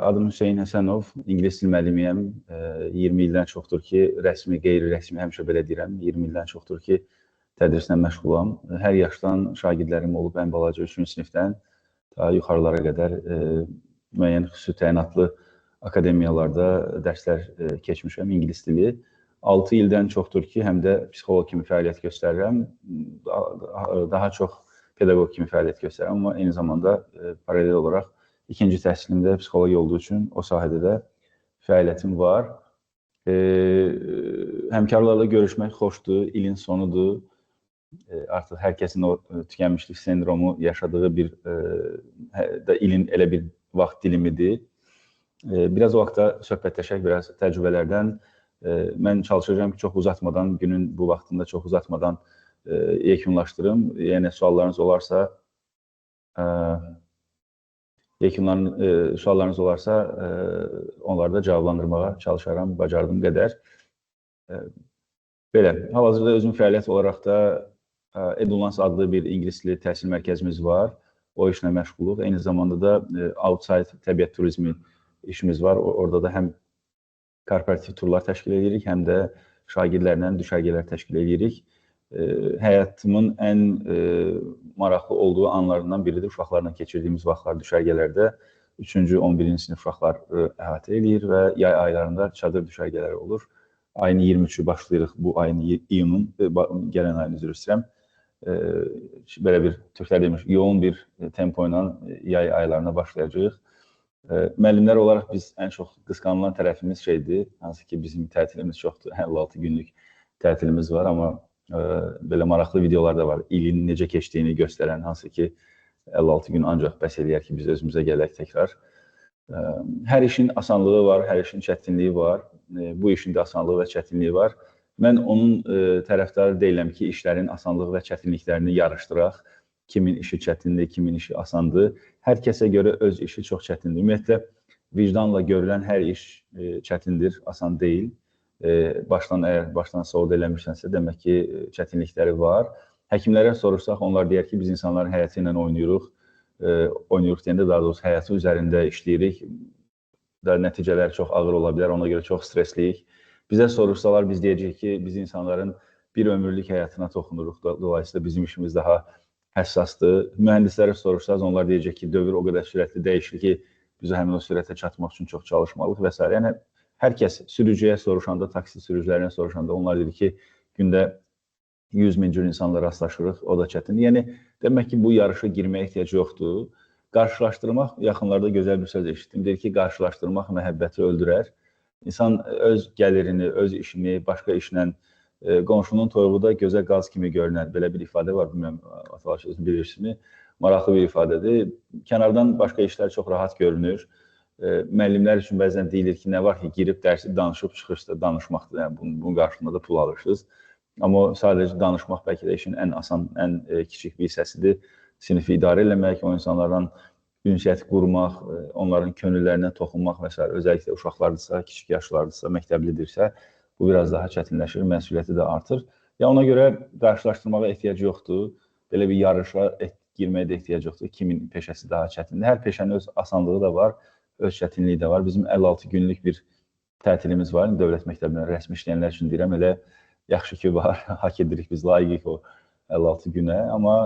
Adım Hüseyn Həsənov, ingilis dil müəllimiyəm. 20 ildən çoxdur ki, rəsmi, qeyri-rəsmi həmişə belə deyirəm. 20 ildən çoxdur ki, tədrislə məşğulam. Hər yaşdan şagirdlərim olub, ən balaca 3-cü sinifdən ta yuxarılara qədər müəyyən xüsusi təyinatlı akademiyalarda dərslər keçmişəm ingilis dili. 6 ildən çoxdur ki, həm də psixoloq kimi fəaliyyət göstərirəm. Daha çox pedaqoq kimi fəaliyyət göstərirəm, amma eyni zamanda paralel olaraq ikinci təhsilimdə psixologiya olduğu üçün o sahədə də fəaliyyətim var. Həmkarlarla görüşmək xoşdur, ilin sonudur. Artıq hər kəsin o tükənmişlik sendromu yaşadığı bir da ilin elə bir vaxt dilimidir. Biraz o vaxtda söhbətləşək, biraz təcrübələrdən. Mən çalışacağam ki, çox uzatmadan, günün bu vaxtında çox uzatmadan yekunlaşdırım. Yəni suallarınız olarsa, suallarınız olarsa onları da cavablandırmağa çalışaram, bacardığım qədər. Belə, hal-hazırda özüm fəaliyyət olaraq da Edulans adlı bir ingilis dili təhsil mərkəzimiz var. O işlə məşğuluq. Eyni zamanda da outside təbiət turizmi işimiz var. Orada da həm korporativ turlar təşkil edirik, həm də şagirdlərlə düşərgələr təşkil edirik. Həyatımın ən maraqlı olduğu anlarından biridir uşaqlarla keçirdiyimiz vaxtlar düşərgələrdə. 3-cü, 11-ci sinif uşaqlar əhatə eləyir və yay aylarında çadır düşərgələri olur. Ayın 23-ü başlayırıq bu ayın iyunun, gələn ayın üzr istəyirəm. Belə bir, türklər demiş, yoğun bir tempo ilə yay aylarına başlayacağıq. Müəllimlər olaraq biz ən çox qısqanılan tərəfimiz şeydir, hansı ki bizim tətilimiz çoxdur, 56 günlük tətilimiz var, amma belə maraqlı videolar da var, ilin necə keçdiyini göstərən, hansı ki 56 gün ancaq bəs eləyər ki, biz özümüzə gələk təkrar. Hər işin asanlığı var, hər işin çətinliyi var, bu işin də asanlığı və çətinliyi var. Mən onun tərəfdarı deyiləm ki, işlərin asanlığı və çətinliklərini yarışdıraq. Kimin işi çətindir, kimin işi asandır. Hər kəsə görə öz işi çox çətindir. Ümumiyyətlə, vicdanla görülən hər iş çətindir, asan deyil. Əgər başdan soğud eləmirsənsə, demək ki, çətinlikləri var. Həkimlərə soruşsaq, onlar deyər ki, biz insanların həyatı ilə oynayırıq. Oynayırıq deyəndə, daha doğrusu həyatı üzərində işləyirik. Da nəticələr çox ağır ola bilər, ona görə çox stresliyik. Bizə soruşsalar, biz deyəcəyik ki, biz insanların bir ömürlük həyatına toxunuruq. Dolayısıyla bizim işimiz daha həssasdır. Mühəndislərə soruşsanız, onlar deyəcək ki, dövr o qədər sürətli dəyişir ki, biz həmin o sürətə çatmaq üçün çox çalışmalıyıq və s. Yəni, hər kəs sürücüyə soruşanda, taksi sürücülərinə soruşanda onlar deyir ki, gündə 100 min cür insanla rastlaşırıq, o da çətindir. Yəni, demək ki, bu yarışa girməyə ehtiyac yoxdur. Qarşılaşdırmaq, yaxınlarda gözəl bir söz eşitdim, deyir ki, qarşılaşdırmaq məhəbbəti öldürər. İnsan öz gəlirini, öz işini, başqa işlə, qonşunun toyuğu da gözə qaz kimi görünər. Belə bir ifadə var, bilmirəm, Atalaş özün bilirsinizmi? Maraqlı bir ifadədir. Kənardan başqa işlər çox rahat görünür. Müəllimlər üçün bəzən deyilir ki, nə var ki, girib dərsi danışıb çıxışda danışmaqdır. Yəni, bunun qarşılığında da pul alırsınız. Amma sadəcə danışmaq bəlkə də işin ən asan, ən kiçik bir hissəsidir. Sinifi idarə eləmək, o insanlardan ünsiyyət qurmaq, onların könüllərinə toxunmaq və s. Özəlliklə uşaqlardırsa, kiçik yaşlardırsa, məktəblidirsə, bu biraz daha çətinləşir, məsuliyyəti də artır. Ya ona görə qarşılaşdırmağa ehtiyac yoxdur, belə bir yarışa girməyə də ehtiyac yoxdur. Kimin peşəsi daha çətindir. Hər peşənin öz asanlığı da var, öz çətinliyi də var. Bizim 56 günlük bir tətilimiz var. Dövlət məktəblərində rəsmi işləyənlər üçün deyirəm, elə yaxşı ki var, haqq edirik, biz layiqik o 56 günə. Amma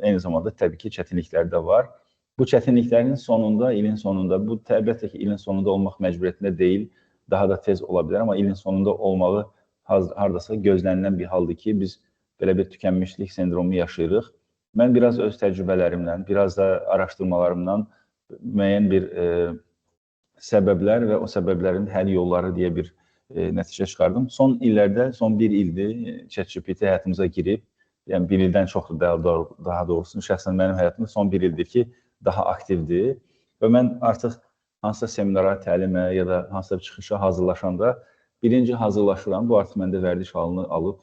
eyni zamanda təbii ki, çətinliklər də var. Bu çətinliklərin sonunda, ilin sonunda, bu əlbəttə ki, ilin sonunda olmaq məcburiyyətində deyil, daha da tez ola bilər, amma ilin sonunda olmağı haradasa gözlənilən bir haldır ki, biz belə bir tükənmişlik sendromu yaşayırıq. Mən biraz öz təcrübələrimlə, biraz da araşdırmalarımdan müəyyən bir səbəblər və o səbəblərin həll yolları deyə bir nəticə çıxardım. Son illərdə, son bir ildir ChatGPT həyatımıza girib, yəni bir ildən çoxdur daha doğrusu, şəxsən mənim həyatımda son bir ildir ki, daha aktivdir və mən artıq hansısa seminara, təlimə ya da hansısa bir çıxışa hazırlaşanda birinci hazırlaşıram. Bu artıq məndə vərdiş halını alıb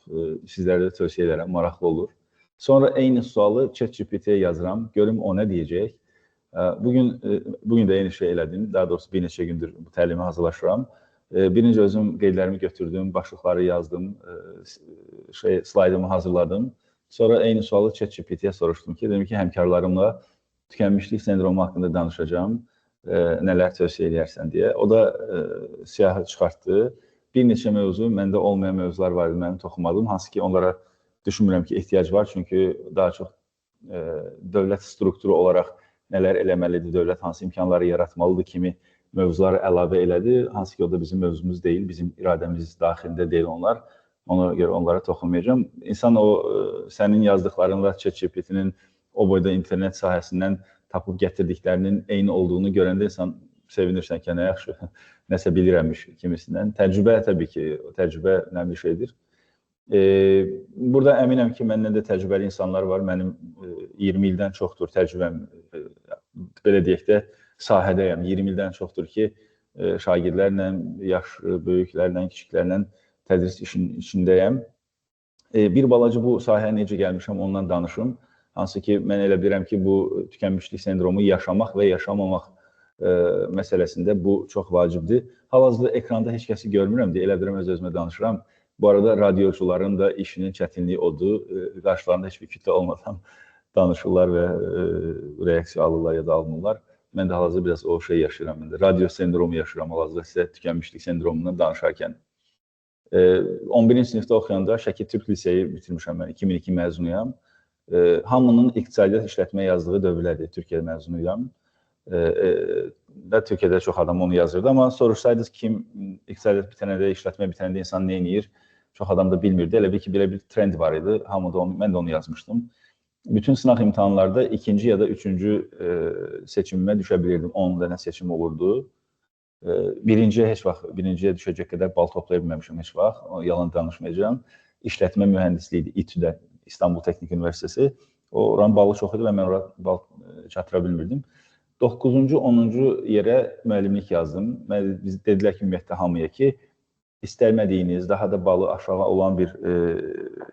sizlərə də tövsiyə edirəm, maraqlı olur. Sonra eyni sualı ChatGPT-yə yazıram, görüm o nə deyəcək. Bugün də eyni şey elədim, daha doğrusu bir neçə gündür bu təlimə hazırlaşıram. Birinci özüm qeydlərimi götürdüm, başlıqları yazdım, slaydımı hazırladım. Sonra eyni sualı ChatGPT-yə soruşdum ki, dedim ki, həmkarlarımla tükənmişlik sendromu haqqında danışacağam. Nələr tövsiyə eləyərsən deyə. O da siyahı çıxartdı. Bir neçə mövzu, məndə olmayan mövzular var idi, mənim toxunmadığım, hansı ki onlara düşünmürəm ki, ehtiyac var. Çünki daha çox dövlət strukturu olaraq nələr eləməlidir, dövlət hansı imkanları yaratmalıdır kimi mövzuları əlavə elədi. Hansı ki, o da bizim mövzumuz deyil, bizim iradəmiz daxilində deyil onlar. Ona görə onlara toxunmayacağam. İnsan o sənin yazdıqlarınla ChatGPT-nin o boyda internet sahəsindən tapıb gətirdiklərinin eyni olduğunu görəndə insan sevinirsən ki, nə yaxşı, nəsə bilirəmmiş kimisindən. Təcrübə təbii ki, təcrübə önəmli şeydir. Burada əminəm ki, məndən də təcrübəli insanlar var. Mənim 20 ildən çoxdur təcrübəm, belə deyək də, sahədəyəm. 20 ildən çoxdur ki, şagirdlərlə, yaş böyüklərlə, kiçiklərlə tədris işinin içindəyəm. Bir balaca bu sahəyə necə gəlmişəm, ondan danışım. Hansı ki, mən elə bilirəm ki, bu tükənmişlik sendromu yaşamaq və yaşamamaq məsələsində bu çox vacibdir. Hal-hazırda ekranda heç kəsi görmürəm deyə elə bilirəm öz-özümə danışıram. Bu arada radioçuların da işinin çətinliyi odur. Qarşılarında heç bir kütlə olmadan danışırlar və reaksiya alırlar ya da almırlar. Mən də hal-hazırda biraz o şey yaşayıram. Mən də radio sendromu yaşayıram hal-hazırda sizə tükənmişlik sendromundan danışarkən. 11-ci sinifdə oxuyanda Şəki Türk Liseyi bitirmişəm mən, 2002 məzunuyam. Hamının iqtisadiyyat işlətmə yazdığı dövrlərdir. Türkiyə məzunuyam. Və Türkiyədə çox adam onu yazırdı. Amma soruşsaydınız kim iqtisadiyyat bitənədə, işlətmə bitənədə insan nə eləyir, çox adam da bilmirdi. Elə bil ki, belə bir trend var idi. Hamı da onu, mən də onu yazmışdım. Bütün sınaq imtahanlarda ikinci ya da üçüncü seçimimə düşə bilirdim. 10 dənə seçim olurdu. Birinciyə heç vaxt, birinciyə düşəcək qədər bal toplaya bilməmişim heç vaxt. Yalan danışmayacağam. İşlətmə mühəndisliyi idi, İTÜ-də, İstanbul Texnik Üniversitesi. O oranın balı çox idi və mən ora bal çatıra bilmirdim. 9-cu, 10-cu yerə müəllimlik yazdım. Biz dedilər ki, ümumiyyətlə hamıya ki, istəmədiyiniz, daha da balı aşağı olan bir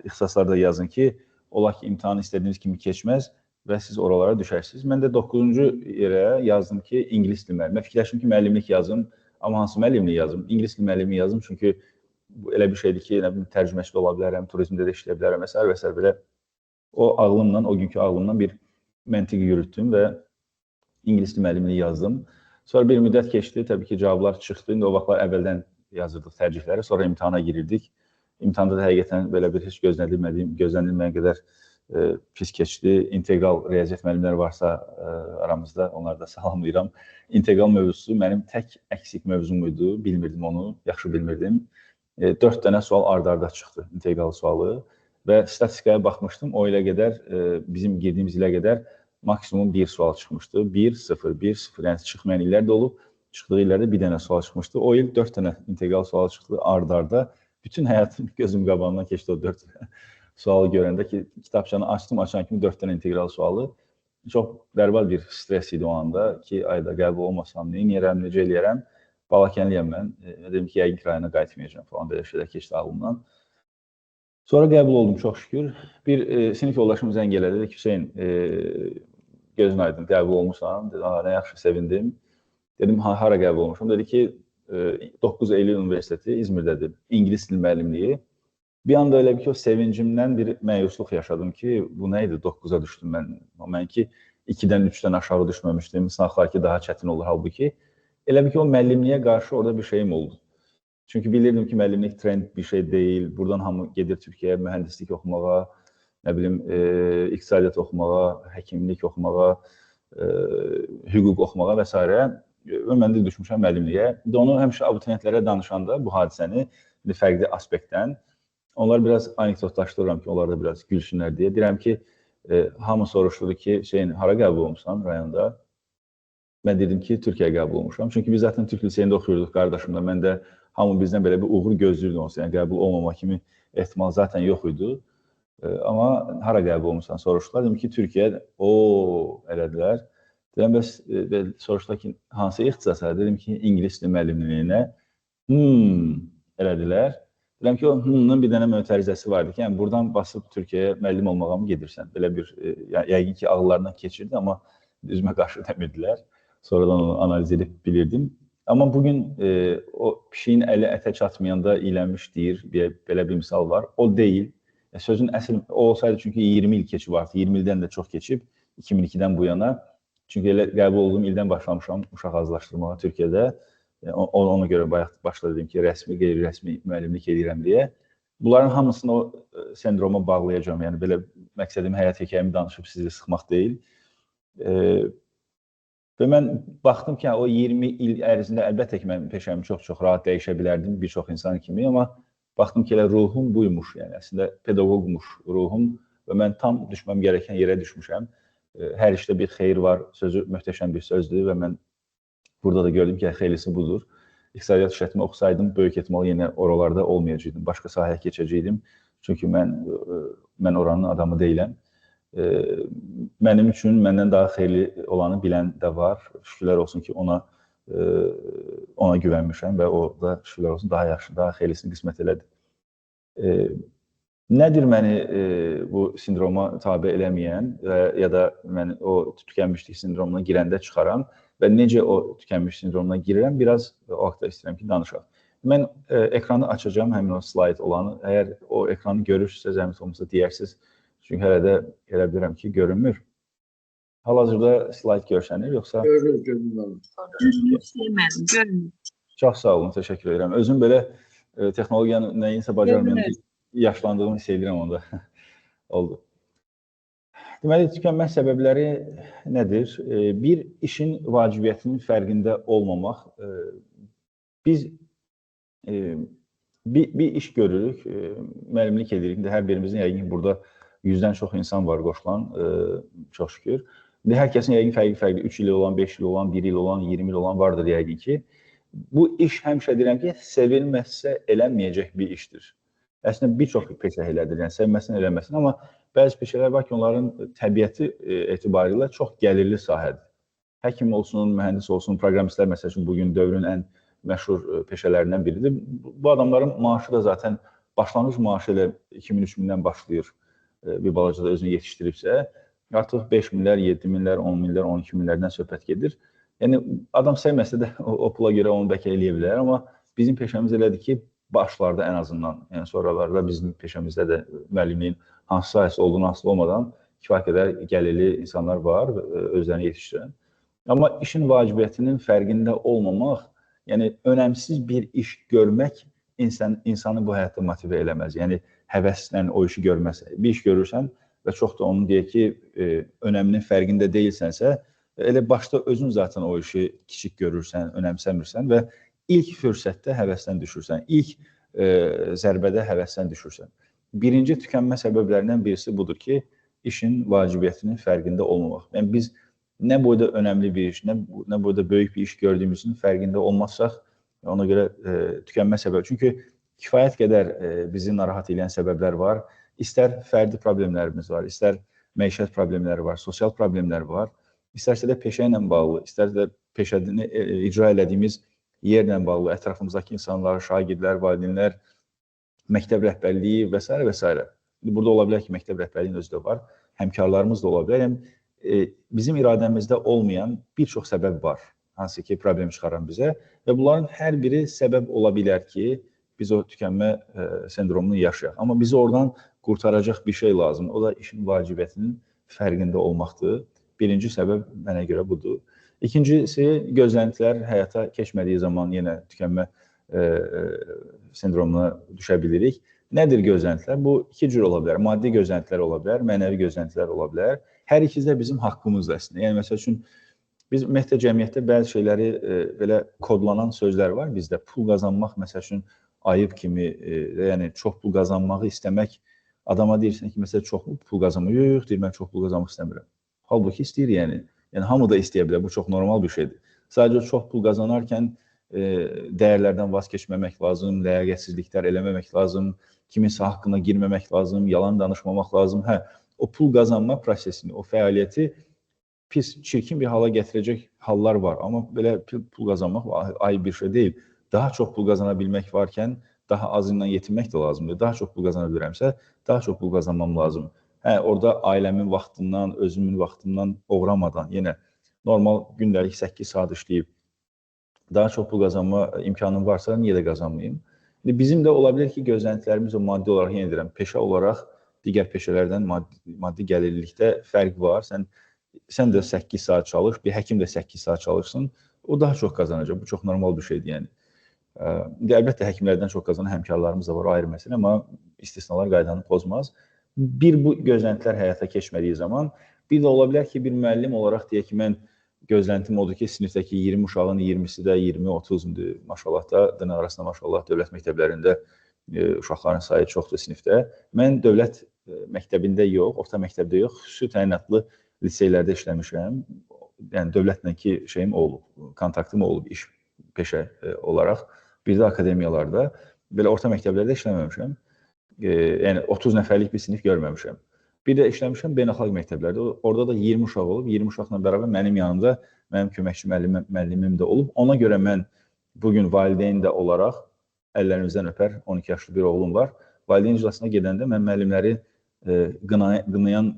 ixtisaslarda yazın ki, ola ki, imtahan istədiyiniz kimi keçməz və siz oralara düşərsiniz. Mən də 9-cu yerə yazdım ki, ingilis dili müəllimi. Mən fikirləşdim ki, müəllimlik yazım, amma hansı müəllimlik yazım? İngilis dili müəllimi yazım, çünki bu elə bir şeydir ki, nə bilim, tərcüməçi də ola bilərəm, turizmdə də işləyə bilərəm və s. və s. Belə o ağlımla, o günkü ağlımla bir məntiq yürütdüm və ingilis dili müəllimliyi yazdım. Sonra bir müddət keçdi, təbii ki, cavablar çıxdı. İndi o vaxtlar əvvəldən yazırdıq tərcihləri, sonra imtahana girirdik. İmtahanda da həqiqətən belə bir heç gözlənilməyən qədər pis keçdi. İnteqral riyaziyyat müəllimləri varsa aramızda, onları da salamlayıram. İnteqral mövzusu mənim tək əksik mövzum idi. Bilmirdim onu, yaxşı bilmirdim. 4 dənə sual ard-arda çıxdı, inteqral sualı. Və statistikaya baxmışdım, o ilə qədər, bizim girdiyimiz ilə qədər maksimum bir sual çıxmışdı. 1, 0, 1, 0, yəni çıxmayan illər də olub, çıxdığı illərdə bir dənə sual çıxmışdı. O il 4 dənə inteqral sual çıxdı ard-arda. Bütün həyatım gözüm qabağından keçdi o 4 sualı görəndə ki, kitabçanı açdım, açan kimi 4 dənə integral sualı. Çox bərbad bir stres idi o anda ki, ayda qəbul olmasam, nə eləyərəm, necə eləyərəm. Balakənliyəm mən. Dedim ki, yəqin ki, rayona qayıtmayacağam falan, belə şeylər keçdi ağlımdan. Sonra qəbul oldum, çox şükür. Bir sinif yoldaşım zəng elədi, dedi ki, Hüseyn, gözün aydın, qəbul olmuşsan. Dedim, nə yaxşı, sevindim. Dedim, hara qəbul olmuşam? Dedi ki, 9 Eylül Universiteti İzmirdədir, İngilis dil müəllimliyi. Bir anda elə bir ki, o sevincimdən bir məyusluq yaşadım ki, bu nə idi, 9-a düşdüm mən. Mən ki, 2-dən, 3-dən aşağı düşməmişdim, sınaqlar ki, daha çətin olur halbuki. Elə bir ki, o müəllimliyə qarşı orada bir şeyim oldu. Çünki bilirdim ki, müəllimlik trend bir şey deyil. Buradan hamı gedir Türkiyəyə mühəndislik oxumağa, nə bilim, iqtisadiyyat oxumağa, həkimlik oxumağa, hüquq oxumağa və s. Və mən də düşmüşəm müəllimliyə. Onu həmişə abituriyentlərə danışanda bu hadisəni fərqli aspektdən, onlar biraz anekdotlaşdırıram ki, onlar da biraz gülsünlər deyə. Deyirəm ki, hamı soruşurdu ki, Hüseyn, hara qəbul olmuşsan rayonda? Mən dedim ki, Türkiyəyə qəbul olmuşam. Çünki biz zaten Türk liseyində oxuyurduq qardaşımla. Mən də hamı bizdən belə bir uğur gözləyirdi onsuz. Yəni qəbul olmama kimi ehtimal zaten yox idi. Amma hara qəbul olmuşsan soruşdular. Dedim ki, Türkiyə, o elədilər. Deyirəm, bəs soruşdular ki, hansı ixtisasa? Dedim ki, İngilis dili müəllimliyinə. Elədilər. Deyirəm ki, o hmm-ın bir dənə mötərizəsi vardı ki, yəni buradan basıb Türkiyəyə müəllim olmağa mı gedirsən? Belə bir, yəqin ki, ağıllarından keçirdi, amma üzümə qarşı demirdilər. Sonradan onu analiz edib bilirdim. Amma bugün o pişiyin əli ətə çatmayanda iylənmiş deyir, belə bir misal var. O deyil. Sözün əsl, o olsaydı çünki 20 il keçib artıq, 20 ildən də çox keçib, 2002-dən bu yana. Çünki elə qəbul olduğum ildən başlamışam uşaq hazırlaşdırmağa Türkiyədə. Ona görə bayaq başda dedim ki, rəsmi, qeyri-rəsmi müəllimlik edirəm deyə. Bunların hamısını o sendroma bağlayacağam. Yəni belə məqsədim həyat hekayəmi danışıb sizi sıxmaq deyil. Və mən baxdım ki, o 20 il ərzində əlbəttə ki, mən peşəmi çox-çox rahat dəyişə bilərdim bir çox insan kimi, amma baxdım ki, elə ruhum buymuş, yəni əslində pedaqoqmuş ruhum və mən tam düşməm gərəkən yerə düşmüşəm. Hər işdə bir xeyir var sözü möhtəşəm bir sözdür və mən burada da gördüm ki, xeyirlisi budur. İqtisadiyyat işlətmə oxusaydım, böyük ehtimal yenə oralarda olmayacaqdım, başqa sahəyə keçəcəkdim. Çünki mən oranın adamı deyiləm. Mənim üçün məndən daha xeyirli olanı bilən də var. Şükürlər olsun ki, ona güvənmişəm və o da şükürlər olsun daha yaxşı, daha xeyirlisini qismət elədi. Nədir məni bu sindroma tabe eləməyən və ya da məni o tükənmişlik sindromuna girəndə çıxaran və necə o tükənmiş sindromuna girirəm, biraz o haqda istəyirəm ki, danışaq. Mən ekranı açacağam, həmin o slayd olanı. Əgər o ekranı görürsünüzsə, zəhmət olmasa deyərsiniz. Çünki hələ də elə bilirəm ki, görünmür. Hal-hazırda slayd görsənir, yoxsa? Görünür, görünür. Görünür. Çox sağ olun, təşəkkür edirəm. Özüm belə texnologiyanı nəyinsə bacarmayan yaşlandığımı hiss edirəm onda. Oldu. Deməli, tükənmə səbəbləri nədir? Bir, işin vacibiyyətinin fərqində olmamaq. Biz bir iş görürük, müəllimlik edirik. İndi hər birimizin yəqin ki, burada 100-dən çox insan var qoşulan, çox şükür. İndi hər kəsin yəqin fərqli-fərqli 3 il olan, 5 il olan, 1 il olan, 20 il olan vardır yəqin ki. Bu iş həmişə deyirəm ki, sevilməzsə elənməyəcək bir işdir. Əslində bir çox peşə elədir, yəni sevməsin, eləməsin, amma bəzi peşələr var ki, onların təbiəti etibarilə çox gəlirli sahədir. Həkim olsun, mühəndis olsun, proqramistlər məsəl üçün bugün dövrün ən məşhur peşələrindən biridir. Bu adamların maaşı da zaten başlanğıc maaşı elə 2000-3000-dən başlayır. Bir balaca da özünü yetişdiribsə, artıq 5 minlər, 7 minlər, 10 minlər, 12 minlərdən söhbət gedir. Yəni adam sevməsə də o pula görə onu bəlkə eləyə bilər, amma bizim peşəmiz elədir ki, başlarda ən azından, yəni sonralarda bizim peşəmizdə də müəllimliyin hansı sahəsi olduğunu asılı olmadan kifayət qədər gəlirli insanlar var, özlərini yetişdirən. Amma işin vacibiyyətinin fərqində olmamaq, yəni önəmsiz bir iş görmək insanı bu həyatda motivə eləməz. Yəni həvəslə o işi görməz. Bir iş görürsən və çox da onun deyək ki, önəminin fərqində deyilsənsə, elə başda özün zaten o işi kiçik görürsən, önəmsəmirsən və ilk fürsətdə həvəsdən düşürsən, ilk zərbədə həvəsdən düşürsən. Birinci tükənmə səbəblərindən birisi budur ki, işin vacibiyyətinin fərqində olmamaq. Yəni biz nə boyda önəmli bir iş, nə boyda böyük bir iş gördüyümüzün fərqində olmazsaq, ona görə tükənmə səbəbi. Çünki kifayət qədər bizi narahat edən səbəblər var. İstər fərdi problemlərimiz var, istər məişət problemləri var, sosial problemlər var, istərsə də peşə ilə bağlı, istər də peşəni icra elədiyimiz yerlə bağlı, ətrafımızdakı insanlar, şagirdlər, valideynlər, məktəb rəhbərliyi və s. və s. Burada ola bilər ki, məktəb rəhbərliyinin özü də var, həmkarlarımız da ola bilər. Yəni, bizim iradəmizdə olmayan bir çox səbəb var, hansı ki, problem çıxaran bizə və bunların hər biri səbəb ola bilər ki, biz o tükənmə sendromunu yaşayaq. Amma bizi oradan qurtaracaq bir şey lazım. O da işin vacibiyyətinin fərqində olmaqdır. Birinci səbəb mənə görə budur. İkincisi, gözləntilər həyata keçmədiyi zaman yenə tükənmə sendromuna düşə bilirik. Nədir gözləntilər? Bu iki cür ola bilər. Maddi gözləntilər ola bilər, mənəvi gözləntilər ola bilər. Hər ikisi də bizim haqqımızdır əslində. Yəni, məsəl üçün, biz ümumiyyətlə cəmiyyətdə bəzi şeyləri belə kodlanan sözlər var bizdə. Pul qazanmaq, məsəl üçün, ayıb kimi, yəni çox pul qazanmağı istəmək, adama deyirsən ki, məsələn, çox pul qazanmaq, yox, yox, deyir, mən çox pul qazanmaq istəmirəm. Halbuki istəyir, yəni. Yəni, hamı da istəyə bilər, bu çox normal bir şeydir. Sadəcə çox pul qazanarkən dəyərlərdən vaz keçməmək lazım, ləyaqətsizliklər eləməmək lazım, kiminsə haqqına girməmək lazım, yalan danışmamaq lazım. Hə, o pul qazanma prosesini, o fəaliyyəti pis, çirkin bir hala gətirəcək hallar var. Amma belə pul qazanmaq ayıb bir şey deyil. Daha çox pul qazana bilmək varkən, daha azından yetinmək də lazımdır. Daha çox pul qazana bilirəmsə, daha çox pul qazanmam lazım. Hə, orada ailəmin vaxtından, özümün vaxtından oğramadan, yenə normal gündəlik 8 saat işləyib, daha çox pul qazanma imkanım varsa, niyə də qazanmayım? İndi bizim də ola bilər ki, gözləntilərimiz o maddi olaraq, yenə deyirəm, peşə olaraq digər peşələrdən maddi gəlirlikdə fərq var. Sən Sən də 8 saat çalış, bir həkim də 8 saat çalışsın, o daha çox qazanacaq. Bu çox normal bir şeydir, yəni. İndi əlbəttə həkimlərdən çox qazanan həmkarlarımız da var, o ayrı məsələ, amma istisnalar qaydanı pozmaz. Bir, bu gözləntilər həyata keçmədiyi zaman, bir də ola bilər ki, bir müəllim olaraq deyək ki, mən gözləntim odur ki, sinifdəki 20 uşağın 20-si də 20-30 indi maşallah da, dınaq arasında maşallah dövlət məktəblərində uşaqların sayı çoxdur sinifdə. Mən dövlət məktəbində yox, orta məktəbdə yox, xüsusi təyinatlı liseylərdə işləmişəm. Yəni dövlətlə ki şeyim olub, kontaktım olub iş peşə olaraq. Bir də akademiyalarda, belə orta məktəblərdə işləməmişəm. Yəni 30 nəfərlik bir sinif görməmişəm. Bir də işləmişəm beynəlxalq məktəblərdə. Orada da 20 uşaq olub. 20 uşaqla bərabər mənim yanımda mənim köməkçi müəllimim də olub. Ona görə mən bugün valideyn də olaraq əllərimizdən öpər, 12 yaşlı bir oğlum var. Valideyn iclasına gedəndə mən müəllimləri qınayan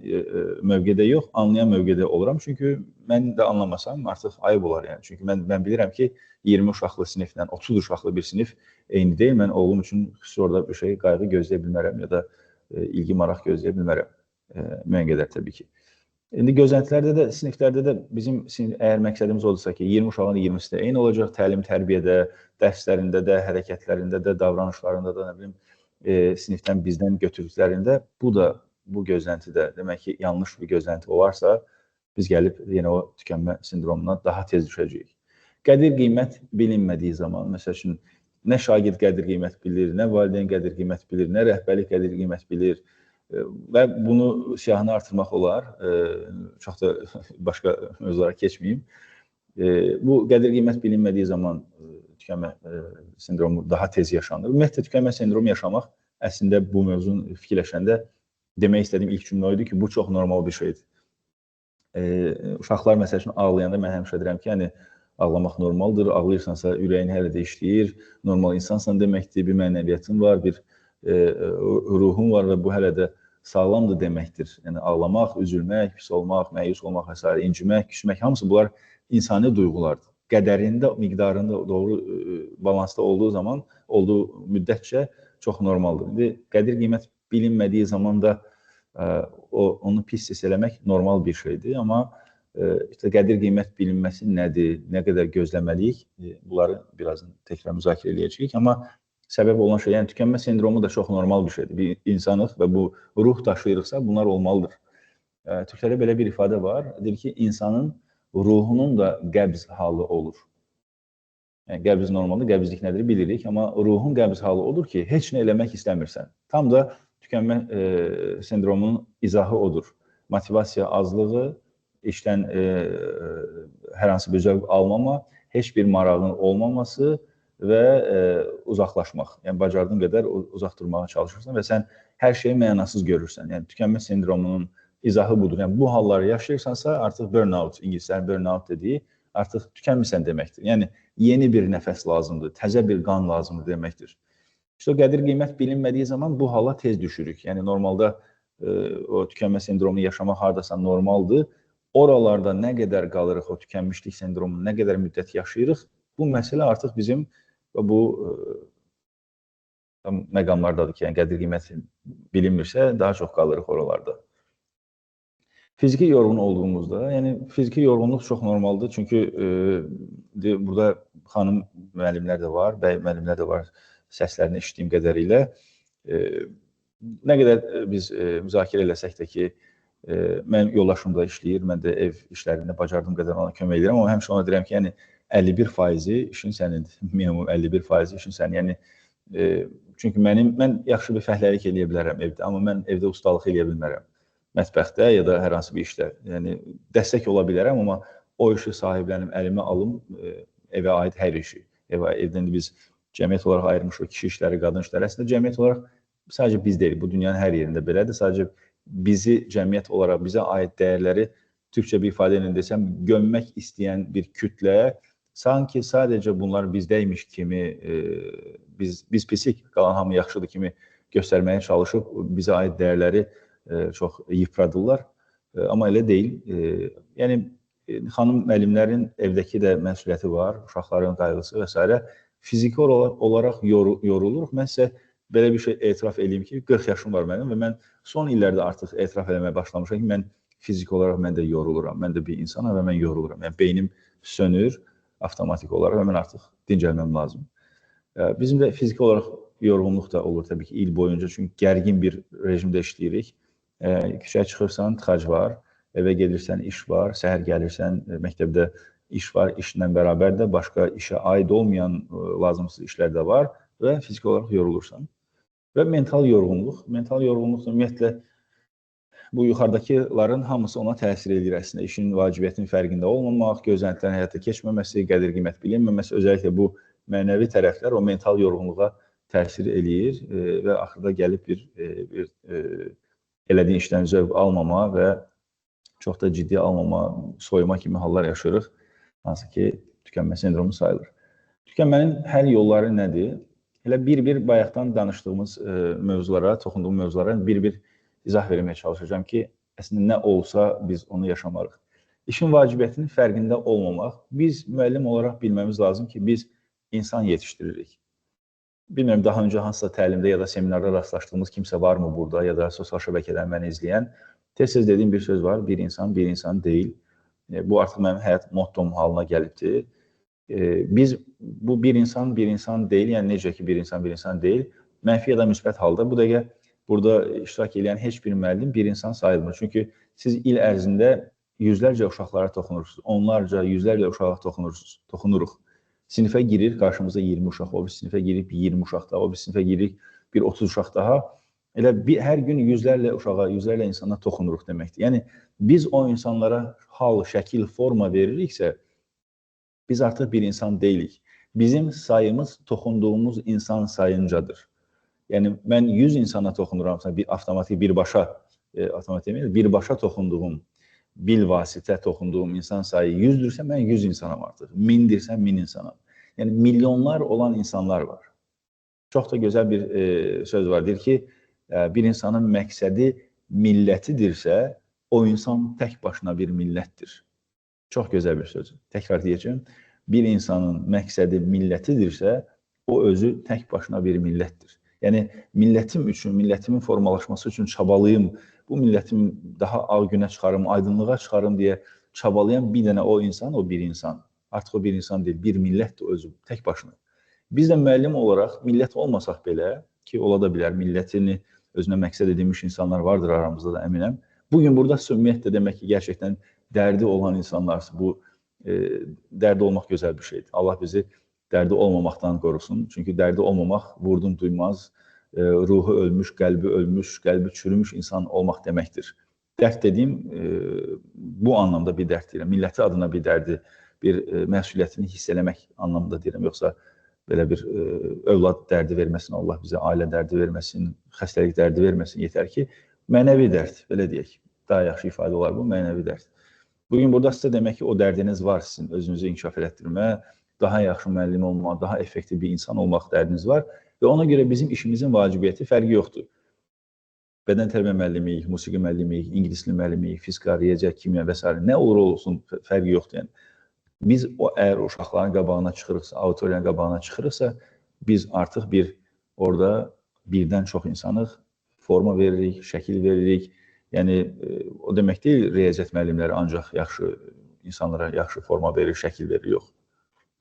mövqedə yox, anlayan mövqedə oluram. Çünki mən də anlamasam artıq ayıb olar yəni. Çünki mən bilirəm ki, 20 uşaqlı siniflə 30 uşaqlı bir sinif eyni deyil. Mən oğlum üçün xüsusi orada bir şey qayğı gözləyə bilmərəm ya da ilgi maraq gözləyə bilmərəm. Müəyyən qədər təbii ki. İndi gözləntilərdə də, siniflərdə də bizim əgər məqsədimiz oldursa ki, 20 uşağın 20-si də eyni olacaq, təlim tərbiyədə, dərslərində də, hərəkətlərində də, davranışlarında da, nə bilim, sinifdən bizdən götürdüklərində bu da, bu gözlənti də demək ki, yanlış bir gözlənti olarsa, biz gəlib yenə o tükənmə sindromuna daha tez düşəcəyik. Qədir qiymət bilinmədiyi zaman, məsəl üçün, nə şagird qədir qiymət bilir, nə valideyn qədir qiymət bilir, nə rəhbərlik qədir qiymət bilir və bunu siyahını artırmaq olar. Çox da başqa mövzulara keçməyim. Bu qədir qiymət bilinmədiyi zaman tükənmə sindromu daha tez yaşanır. Ümumiyyətlə, tükənmə sindromu yaşamaq əslində bu mövzunu fikirləşəndə demək istədiyim ilk cümlə oydu ki, bu çox normal bir şeydir. Uşaqlar məsəl üçün ağlayanda mən həmişə deyirəm ki, yəni ağlamaq normaldır, ağlayırsansa ürəyin hələ də işləyir, normal insansan deməkdir, bir mənəviyyatın var, bir ruhun var və bu hələ də sağlamdır deməkdir. Yəni ağlamaq, üzülmək, pis olmaq, məyus olmaq və s. incimək, küsmək, hamısı bunlar insani duyğulardır. Qədərində, miqdarında doğru balansda olduğu zaman, olduğu müddətcə çox normaldır. İndi qədir qiymət bilinmədiyi zaman da onu pis hiss eləmək normal bir şeydir. Amma işte qədir qiymət bilinməsi nədir, nə qədər gözləməliyik, bunları birazdan təkrar müzakirə eləyəcəyik. Amma səbəb olan şey, yəni tükənmə sindromu da çox normal bir şeydir. Bir insanıq və bu ruh daşıyırıqsa bunlar olmalıdır. Türklərdə belə bir ifadə var, deyir ki, insanın ruhunun da qəbz halı olur. Yəni, qəbz normaldır, qəbzlik nədir bilirik, amma ruhun qəbz halı odur ki, heç nə eləmək istəmirsən. Tam da tükənmə sindromunun izahı odur. Motivasiya azlığı, işdən hər hansı bir zövq almama, heç bir marağın olmaması və uzaqlaşmaq. Yəni, bacardığın qədər uzaq durmağa çalışırsan və sən hər şeyi mənasız görürsən. Yəni, tükənmə sindromunun izahı budur. Yəni, bu halları yaşayırsansa, artıq burnout, ingilislərin burnout dediyi, artıq tükənmirsən deməkdir. Yəni, yeni bir nəfəs lazımdır, təzə bir qan lazımdır deməkdir. İşte o qədir qiymət bilinmədiyi zaman bu hala tez düşürük. Yəni, normalda o tükənmə sindromunu yaşamaq hardasa normaldır. Oralarda nə qədər qalırıq, o tükənmişlik sindromunu nə qədər müddət yaşayırıq, bu məsələ artıq bizim bu məqamlardadır ki, yəni qədir qiyməti bilinmirsə, daha çox qalırıq oralarda. Fiziki yorğun olduğumuzda, yəni fiziki yorğunluq çox normaldır. Çünki burada xanım müəllimlər də var, bəy müəllimlər də var səslərini eşitdiyim qədərilə. Nə qədər biz müzakirə eləsək də ki, mənim yoldaşım da işləyir, mən də ev işlərində bacardığım qədər ona kömək edirəm. Amma həmişə ona deyirəm ki, yəni 51%-i işin sənindir, minimum 51% işin sənin. Yəni, çünki mən yaxşı bir fəhləlik eləyə bilərəm evdə, amma mən evdə ustalıq eləyə bilmərəm. Mətbəxdə ya da hər hansı bir işdə. Yəni, dəstək ola bilərəm, amma o işi sahiblənim, əlimə alım, evə aid hər işi. Evdən biz cəmiyyət olaraq ayırmışıq kişi işləri, qadın işləri. Əslində, cəmiyyət olaraq sadəcə biz deyil, bu dünyanın hər yerində belədir. Sadəcə bizi cəmiyyət olaraq, bizə aid dəyərləri, türkcə bir ifadə ilə desəm, gömmək istəyən bir kütlə, sanki sadəcə bunlar bizdəymiş kimi, biz pisik, qalan hamı yaxşıdır kimi göstərməyə çalışıb, bizə aid dəyərləri çox yıpradırlar. Amma elə deyil. Yəni, xanım müəllimlərin evdəki də məsuliyyəti var, uşaqların qayğısı və s. Fiziki olaraq yoruluruq. Mən sizə belə bir şey etiraf eləyim ki, 40 yaşım var mənim və mən son illərdə artıq etiraf eləməyə başlamışam ki, mən Fiziki olaraq mən də yoruluram. Mən də bir insanam və mən yoruluram. Yəni beynim sönür avtomatik olaraq və mən artıq dincəlməm lazım. Bizim də fiziki olaraq yorğunluq da olur təbii ki, il boyunca. Çünki gərgin bir rejimdə işləyirik. Küçəyə çıxırsan, tıxac var, evə gedirsən, iş var, səhər gəlirsən, məktəbdə iş var, işlə bərabər də başqa işə aid olmayan lazımsız işlər də var və fiziki olaraq yorulursan. Və mental yorğunluq, mental yorğunluq ümumiyyətlə bu yuxarıdakıların hamısı ona təsir edir əslində. İşin vacibiyyətinin fərqində olmamaq, gözləntilərin həyata keçməməsi, qədir-qiymət bilinməməsi, özəlliklə bu mənəvi tərəflər o mental yorğunluğa təsir eləyir və axırda gəlib bir elədiyin işdən zövq almama və çox da ciddi almama, soyuma kimi hallar yaşayırıq, hansı ki, tükənmə sendromu sayılır. Tükənmənin həll yolları nədir? Elə bir-bir bayaqdan danışdığımız mövzulara, toxunduğum mövzulara bir-bir izah verməyə çalışacağam ki, əslində nə olsa biz onu yaşamarıq. İşin vacibiyyətinin fərqində olmamaq. Biz müəllim olaraq bilməmiz lazım ki, biz insan yetişdiririk. Bilmirəm, daha öncə hansısa təlimdə ya da seminarda rastlaşdığımız kimsə varmı burada ya da sosial şəbəkədən məni izləyən. Tez-tez dediyim bir söz var, bir insan bir insan deyil. Bu artıq mənim həyat mottom halına gəlibdir. Biz bu bir insan bir insan deyil, yəni necə ki bir insan bir insan deyil, mənfi ya da müsbət halda bu dəqiqə burada iştirak edən heç bir müəllim bir insan sayılmır. Çünki siz il ərzində yüzlərcə uşaqlara toxunursunuz, onlarca, yüzlərcə uşağa toxunursunuz, toxunuruq. Sinifə girir, qarşımızda 20 uşaq, o bir sinifə girik, 20 uşaq daha, o bir sinifə girik, bir 30 uşaq daha. Elə bir, hər gün yüzlərlə uşağa, yüzlərlə insana toxunuruq deməkdir. Yəni, biz o insanlara hal, şəkil, forma veririksə, biz artıq bir insan deyilik. Bizim sayımız toxunduğumuz insan sayıncadır. Yəni, mən 100 insana toxunuramsa, bir avtomatik birbaşa, avtomatik deməyil, birbaşa toxunduğum, bilvasitə toxunduğum insan sayı 100-dürsə, mən 100 insanam artıq. 1000-dirsə, 1000 insanam. Yəni, milyonlar olan insanlar var. Çox da gözəl bir söz var. Deyir ki, bir insanın məqsədi millətidirsə, o insan tək başına bir millətdir. Çox gözəl bir söz. Təkrar deyəcəm. Bir insanın məqsədi millətidirsə, o özü tək başına bir millətdir. Yəni, millətim üçün, millətimin formalaşması üçün çabalıyım, bu millətim daha ağ günə çıxarım, aydınlığa çıxarım deyə çabalayan bir dənə o insan, o bir insan. Artıq o bir insan deyil, bir millətdir özü, tək başına. Biz də müəllim olaraq millət olmasaq belə, ki, ola da bilər, millətini özünə məqsəd edilmiş insanlar vardır aramızda da əminəm. Bugün burada ümumiyyətlə demək ki, gerçəkdən dərdi olan insanlarsın. Bu, dərdi olmaq gözəl bir şeydir. Allah bizi dərdi olmamaqdan qorusun. Çünki dərdi olmamaq vurdum duymaz, ruhu ölmüş, qəlbi ölmüş, qəlbi çürümüş insan olmaq deməkdir. Dərd dediyim, bu anlamda bir dərd deyirəm. Milləti adına bir dərdi, bir məsuliyyətini hiss eləmək anlamında deyirəm. Yoxsa belə bir övlad dərdi verməsin, Allah bizə ailə dərdi verməsin, xəstəlik dərdi verməsin, yetər ki, mənəvi dərd, belə deyək. Daha yaxşı ifadə olar bu, mənəvi dərd. Bugün burada sizə demək ki, o dərdiniz var sizin, özünüzü inkişaf elətdirmə, daha yaxşı müəllim olmaq, daha effektiv bir insan olmaq dərdiniz var və ona görə bizim işimizin vacibiyyəti fərqi yoxdur. Bədən tərbiyə müəllimiyik, musiqi müəllimiyik, ingilis dili müəllimiyik, fizika, riyaziyyat, kimya və s. Nə olur olsun fərqi yoxdur. Yəni. Biz o əgər uşaqların qabağına çıxırıqsa, auditoriyanın qabağına çıxırıqsa, biz artıq bir orada birdən çox insanıq, forma veririk, şəkil veririk. Yəni o demək deyil, riyaziyyat müəllimləri ancaq yaxşı insanlara yaxşı forma verir, şəkil verir, yox.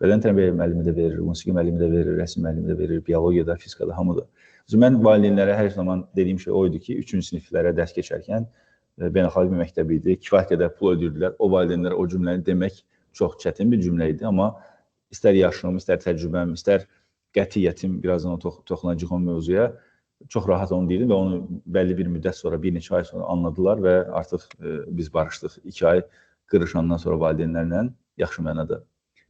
Bədən tərbiyə müəllimi də verir, musiqi müəllimi də verir, rəsm müəllimi də verir, biologiyada, fizikada, hamıda. Mən valideynlərə hər zaman dediyim şey o idi ki, 3-cü siniflərə dərs keçərkən beynəlxalq bir məktəb idi, kifayət qədər pul ödəyirdilər. O valideynlərə o cümləni demək çox çətin bir cümlə idi, amma istər yaşım, istər təcrübəm, istər qətiyyətim, birazdan o toxunacaq o mövzuya, çox rahat onu deyirdim və onu bəlli bir müddət sonra, bir neçə ay sonra anladılar və artıq biz barışdıq. 2 ay qırışandan sonra valideynlərlə yaxşı mənada.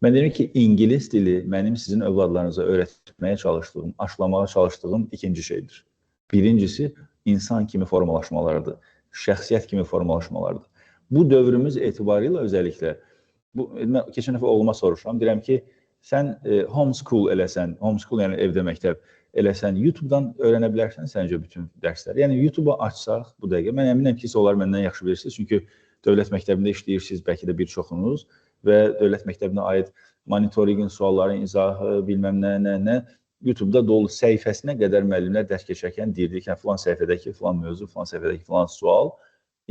Mən deyirəm ki, ingilis dili mənim sizin övladlarınıza öyrətməyə çalışdığım, aşılamağa çalışdığım ikinci şeydir. Birincisi, insan kimi formalaşmalarıdır, şəxsiyyət kimi formalaşmalarıdır. Bu dövrümüz etibarıyla özəlliklə, bu, mən keçən dəfə oğluma soruşuram, deyirəm ki, sən homeschool eləsən, homeschool yəni evdə məktəb eləsən, YouTube-dan öyrənə bilərsən səncə bütün dərsləri. Yəni, YouTube-u açsaq bu dəqiqə, mən əminəm ki, siz onlar məndən yaxşı bilirsiniz, çünki dövlət məktəbində işləyirsiniz, bəlkə də bir çoxunuz və dövlət məktəbinə aid monitoringin, sualların izahı, bilməm nə, nə, nə, YouTube-da dolu səhifəsinə qədər müəllimlər dərs keçərkən deyirdi ki, filan səhifədəki filan mövzu, filan səhifədəki filan sual.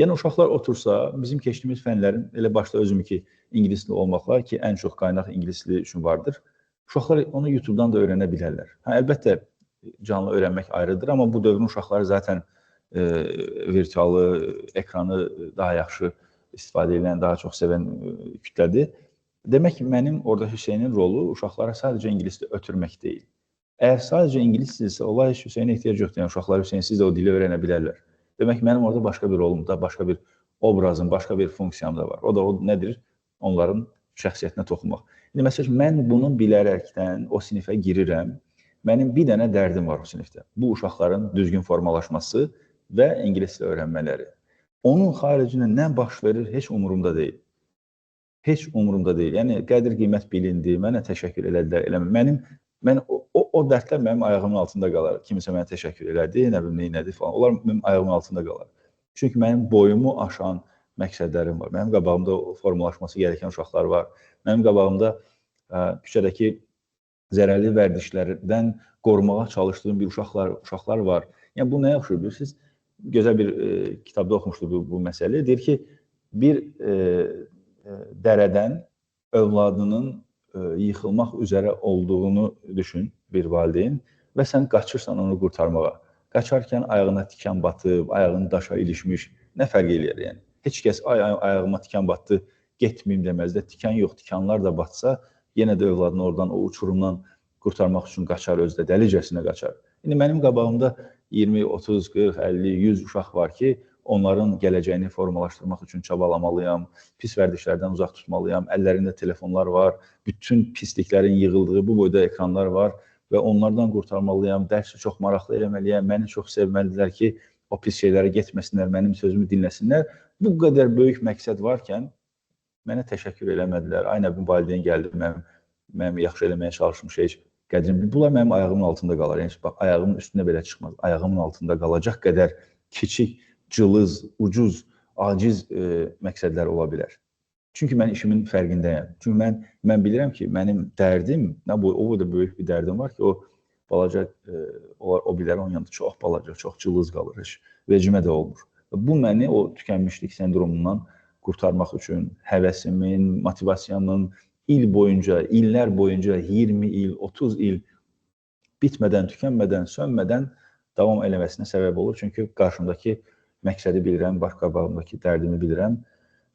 Yəni uşaqlar otursa, bizim keçdiyimiz fənlərin elə başda özüm ki, ingilis dili olmaqla ki, ən çox qaynaq ingilis dili üçün vardır. Uşaqlar onu YouTube-dan da öyrənə bilərlər. Hə, əlbəttə canlı öyrənmək ayrıdır, amma bu dövrün uşaqları zaten virtualı, ekranı daha yaxşı istifadə edən, daha çox sevən kütlədir. Demək ki, mənim orada Hüseynin rolu uşaqlara sadəcə ingilis dili ötürmək deyil. Əgər sadəcə ingilis dili isə, onlar heç Hüseynə ehtiyac yoxdur. Yəni uşaqlar Hüseynsiz də o dili öyrənə bilərlər. Demək ki, mənim orada başqa bir rolum da, başqa bir obrazım, başqa bir funksiyam da var. O da o nədir? Onların şəxsiyyətinə toxunmaq. İndi məsələn, mən bunu bilərəkdən o sinifə girirəm. Mənim bir dənə dərdim var o sinifdə. Bu uşaqların düzgün formalaşması və ingilis dili öyrənmələri. Onun xaricində nə baş verir heç umurumda deyil. Heç umurumda deyil. Yəni qədir qiymət bilindi, mənə təşəkkür elədilər, eləmə. Mən o dərdlər mənim ayağımın altında qalar. Kimisə mənə təşəkkür elədi, nə bilim nə elədi falan. Onlar mənim ayağımın altında qalar. Çünki mənim boyumu aşan məqsədlərim var. Mənim qabağımda formalaşması gereken uşaqlar var. Mənim qabağımda küçədəki zərərli vərdişlərdən qorumağa çalışdığım bir uşaqlar var. Yəni bu nəyə oxşuyur bilirsiniz? Gözəl bir kitabda oxumuşdu bu məsələ. Deyir ki, bir dərədən övladının yıxılmaq üzərə olduğunu düşün bir valideyn və sən qaçırsan onu qurtarmağa. Qaçarkən ayağına tikan batıb, ayağını daşa ilişmiş, nə fərq eləyər yəni? Heç kəs ay ayağıma tikan batdı, getməyim deməz də, tikan yox, tikanlar da batsa, yenə də övladını oradan, o uçurumdan qurtarmaq üçün qaçar, özü də dəlicəsinə qaçar. İndi mənim qabağımda 20, 30, 40, 50, 100 uşaq var ki, onların gələcəyini formalaşdırmaq üçün çabalamalıyam, pis vərdişlərdən uzaq tutmalıyam, əllərində telefonlar var, bütün pisliklərin yığıldığı bu boyda ekranlar var və onlardan qurtarmalıyam, dərsi çox maraqlı eləməliyəm, məni çox sevməlidirlər ki, o pis şeylərə getməsinlər, mənim sözümü dinləsinlər. Bu qədər böyük məqsəd varkən mənə təşəkkür eləmədilər. Ay nə bilim, valideyn gəldi, mənim yaxşı eləməyə çalışmış heç qədrim. Bunlar mənim ayağımın altında qalar. Yəni, bax, ayağımın üstünə belə çıxmaz. Ayağımın altında qalacaq qədər kiçik, cılız, ucuz, aciz məqsədlər ola bilər. Çünki mən işimin fərqindəyəm. Çünki mən bilirəm ki, mənim dərdim, nə bu, o da böyük bir dərdim var ki, o balaca, o biriləri onun yanında çox balaca, çox cılız qalır, heç vecimə də olmur. Bu məni o tükənmişlik sendromundan qurtarmaq üçün həvəsimin, motivasiyamın il boyunca, illər boyunca, 20 il, 30 il bitmədən, tükənmədən, sönmədən davam eləməsinə səbəb olur. Çünki qarşımdakı məqsədi bilirəm, baş qabağımdakı dərdimi bilirəm.